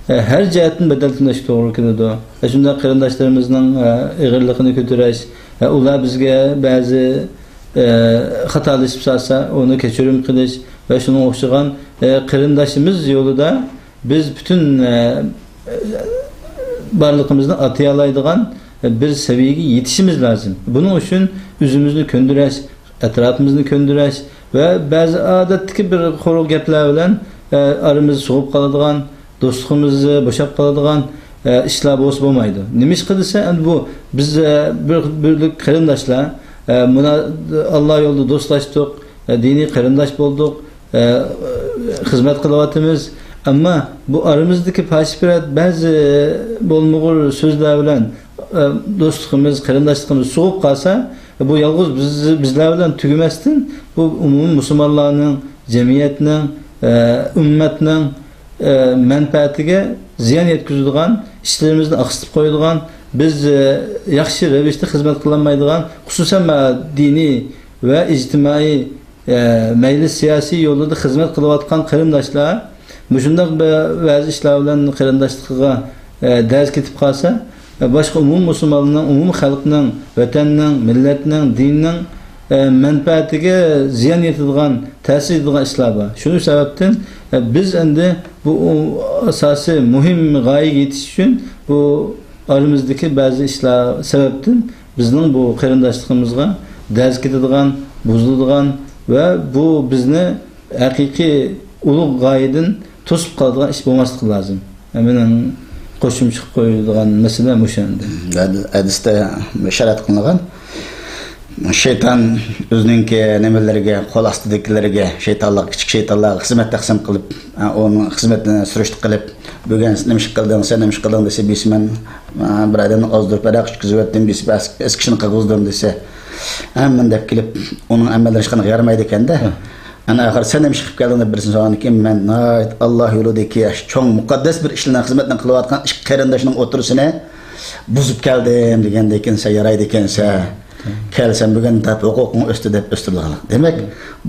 ئە، ھەر جەھەتتىن بەدەل تۆلەشكە توغرا كېلىدۇ. ئە، شۇنداق قېرىنداشلىرىمىزنىڭ، ئە، ئېغىرلىقىنى كۆتۈرۈش، ئە، ئۇلار بىزگە بەزى، ئە، خاتالىشىپ سالسا، ئۇنى كەچۈرۈم قىلىش ۋە شۇنىڭغا ئوخشىغان، ئە، قېرىنداشىمىز يولىدا بىز پۈتۈن، ئە، بارلىقىمىزنى ئاتىيالايدىغان بىر سەۋىيەگە يېتىشىمىز لازىم. بۇنىڭ ئۈچۈن ئۆزىمىزنى كۆندۈرۈش، ئەتراپىمىزنى كۆندۈرۈش ۋە بەزى ئادەتتىكى بىر قۇرۇق گەپلەر بىلەن، ئە، ئارىمىز سوغۇپ قالىدىغان، دوستلۇقىمىز بوشاپ قالىدىغان، ئە، ئىشلار بولسا بولمايدۇ. نېمە ئىش قىلسا، ئەمدى بۇ بىز، ئە، بىر، بىرلىك قېرىنداشلار، ئە، مۇنا، ئاللا يولىدا دوستلاشتۇق، ئە، دىنىي قېرىنداش بولدۇق، ئە، خىزمەت قىلىۋاتىمىز. ئەمما بۇ ئارىمىزدىكى پاشىپىرەت بەزى بولمىغۇر سۆزلەر بىلەن، ئە، دوستلۇقىمىز، قېرىنداشلىقىمىز سوغۇپ قالسا، بۇ يالغۇز بىز، بىزلەر بىلەن تۈگىمەستىن، بۇ ئومۇمىي مۇسۇلمانلارنىڭ، جەمئىيەتنىڭ، ئە، ئۈممەتنىڭ، ئە، مەنپەئەتىگە زىيان يەتكۈزىدىغان، ئىشلىرىمىزنى ئاقسىتىپ قويىدىغان، بىز، ئە، ياخشى رەۋىشتە خىزمەت قىلالمايدىغان، خۇسۇسەن، مانا دىنىي ۋە ئىجتىمائىي، ئە، مەيلى سىياسىي يولدا خىزمەت قىلىۋاتقان قېرىنداشلار مۇشۇنداق بە-، بەزى ئىشلار بىلەن قېرىنداشلىقىغا، ئە، دەرز كېتىپ قالسا، ئە، باشقا ئومۇمىي مۇسۇلمانلارنىڭ، ئومۇمىي خەلقنىڭ، ۋەتەننىڭ، مىللەتنىڭ، دىننىڭ، ئە، مەنپەئەتىگە زىيان يېتىدىغان، تەسىر يېتىدىغان ئىشلار بار. شۇ سەۋەبتىن، ئە، بىز ئەمدى بۇ ئاساسىي مۇھىم غايىگە يېتىش ئۈچۈن بۇ ئارىمىزدىكى بەزى ئىشلار سەۋەبتىن بىزنىڭ بۇ قېرىنداشلىقىمىزغا دەرز كېتىدىغان، بۇزۇلىدىغان ۋە بۇ بىزنى ھەقىقىي ئۇلۇغ غايىدىن توسۇپ قالىدىغان ئىش بولماسلىقى لازىم. مېنىڭ قوشۇمچە قىلىپ قويىدىغان مەسىلە مۇشۇ ئەمدى. ھەدىستە ئىشارەت قىلىنغان شەيتان ئۆزىنىڭكى نېمىلىرىگە، قول ئاستىدىكىلىرىگە، شەيتانلارغا، كىچىك شەيتانلارغا خىزمەت تەقسىم قىلىپ، ئۇنىڭ خىزمىتىنى سۈرۈشتە قىلىپ، بۈگۈن نېمە ئىش قىلدىڭ، سەن نېمە ئىش قىلدىڭ دېسە، بىسى مەن بىر ئادەمنى ئازدۇرۇپ، ھاراق ئىچكۈزۈۋەتتىم، بىسى ئەسكى كىشىنى قىلغۇزدۇم دېسە، ھە، مەن دەپ كېلىپ، ئۇنىڭ ئەمەللىرى ھېچقانداق يارىمايدىكەن-دە. ئەنە ئاخىر سەن نېمە ئىش قىلىپ كەلدىڭ دەپ بىرسىنى سورىغاندىن كېيىن، مەن ناھايىتى ئاللا يولىدىكى ياخشى چوڭ مۇقەددەس بىر ئىشلارنى، خىزمەتنى قىلىۋاتقان ئىككى قېرىنداشنىڭ ئوتتۇرىسىنى بۇزۇپ كەلدىم دېگەندىن كېيىن، سەن يارايدىكەنسەن، كەلسەم بۈگۈن دەپ ھوقۇقۇڭ ئۆستى دەپ ئۆستۈرىدىغانلىق. دېمەك،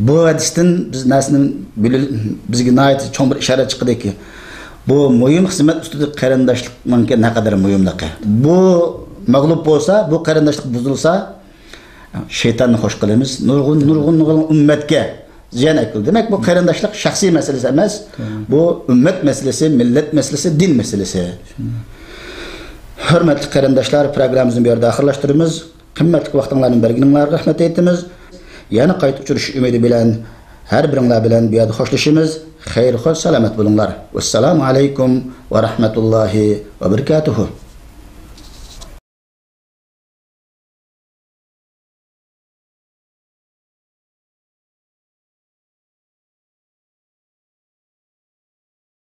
بۇ ھەدىستىن بىز نەرسىنى بىلىل-، بىزگە ناھايىتى چوڭ بىر ئىشارەت چىقىدىكى، بۇ مۇھىم خىزمەت ئۈستىدىكى قېرىنداشلىقنىڭكى نەقەدەر مۇھىملىقى. بۇ مەغلۇپ بولسا، بۇ قېرىنداشلىق بۇزۇلسا، شەيتاننى خوش قىلىمىز. نۇرغۇن، نۇرغۇن، نۇرغۇن ئۈممەتكە زىيان ئەكېلىدۇ. دېمەك، بۇ قېرىنداشلىق شەخسىي مەسىلىسى ئەمەس. بۇ ئۈممەت مەسىلىسى، مىللەت مەسىلىسى، دىن مەسىلىسى. ھۆرمەتلىك قېرىنداشلار، پروگراممىمىزنى بۇ يەردە ئاخىرلاشتۇرىمىز. قىممەتلىك ۋاقتىڭلارنى بەرگىنىڭلارغا رەھمەت ئېيتىمىز. يەنە قايتا ئۇچرىشىش ئۈمىدى بىلەن، ھەر بىرىڭلار بىلەن بۇ يەردە خوشلىشىمىز. خەير خوش، سالامەت بولۇڭلار. ۋەسسالامۇ ئەلەيكۇم ۋە رەھمەتۇللاھى ۋە بەرىكاتۇھۇ.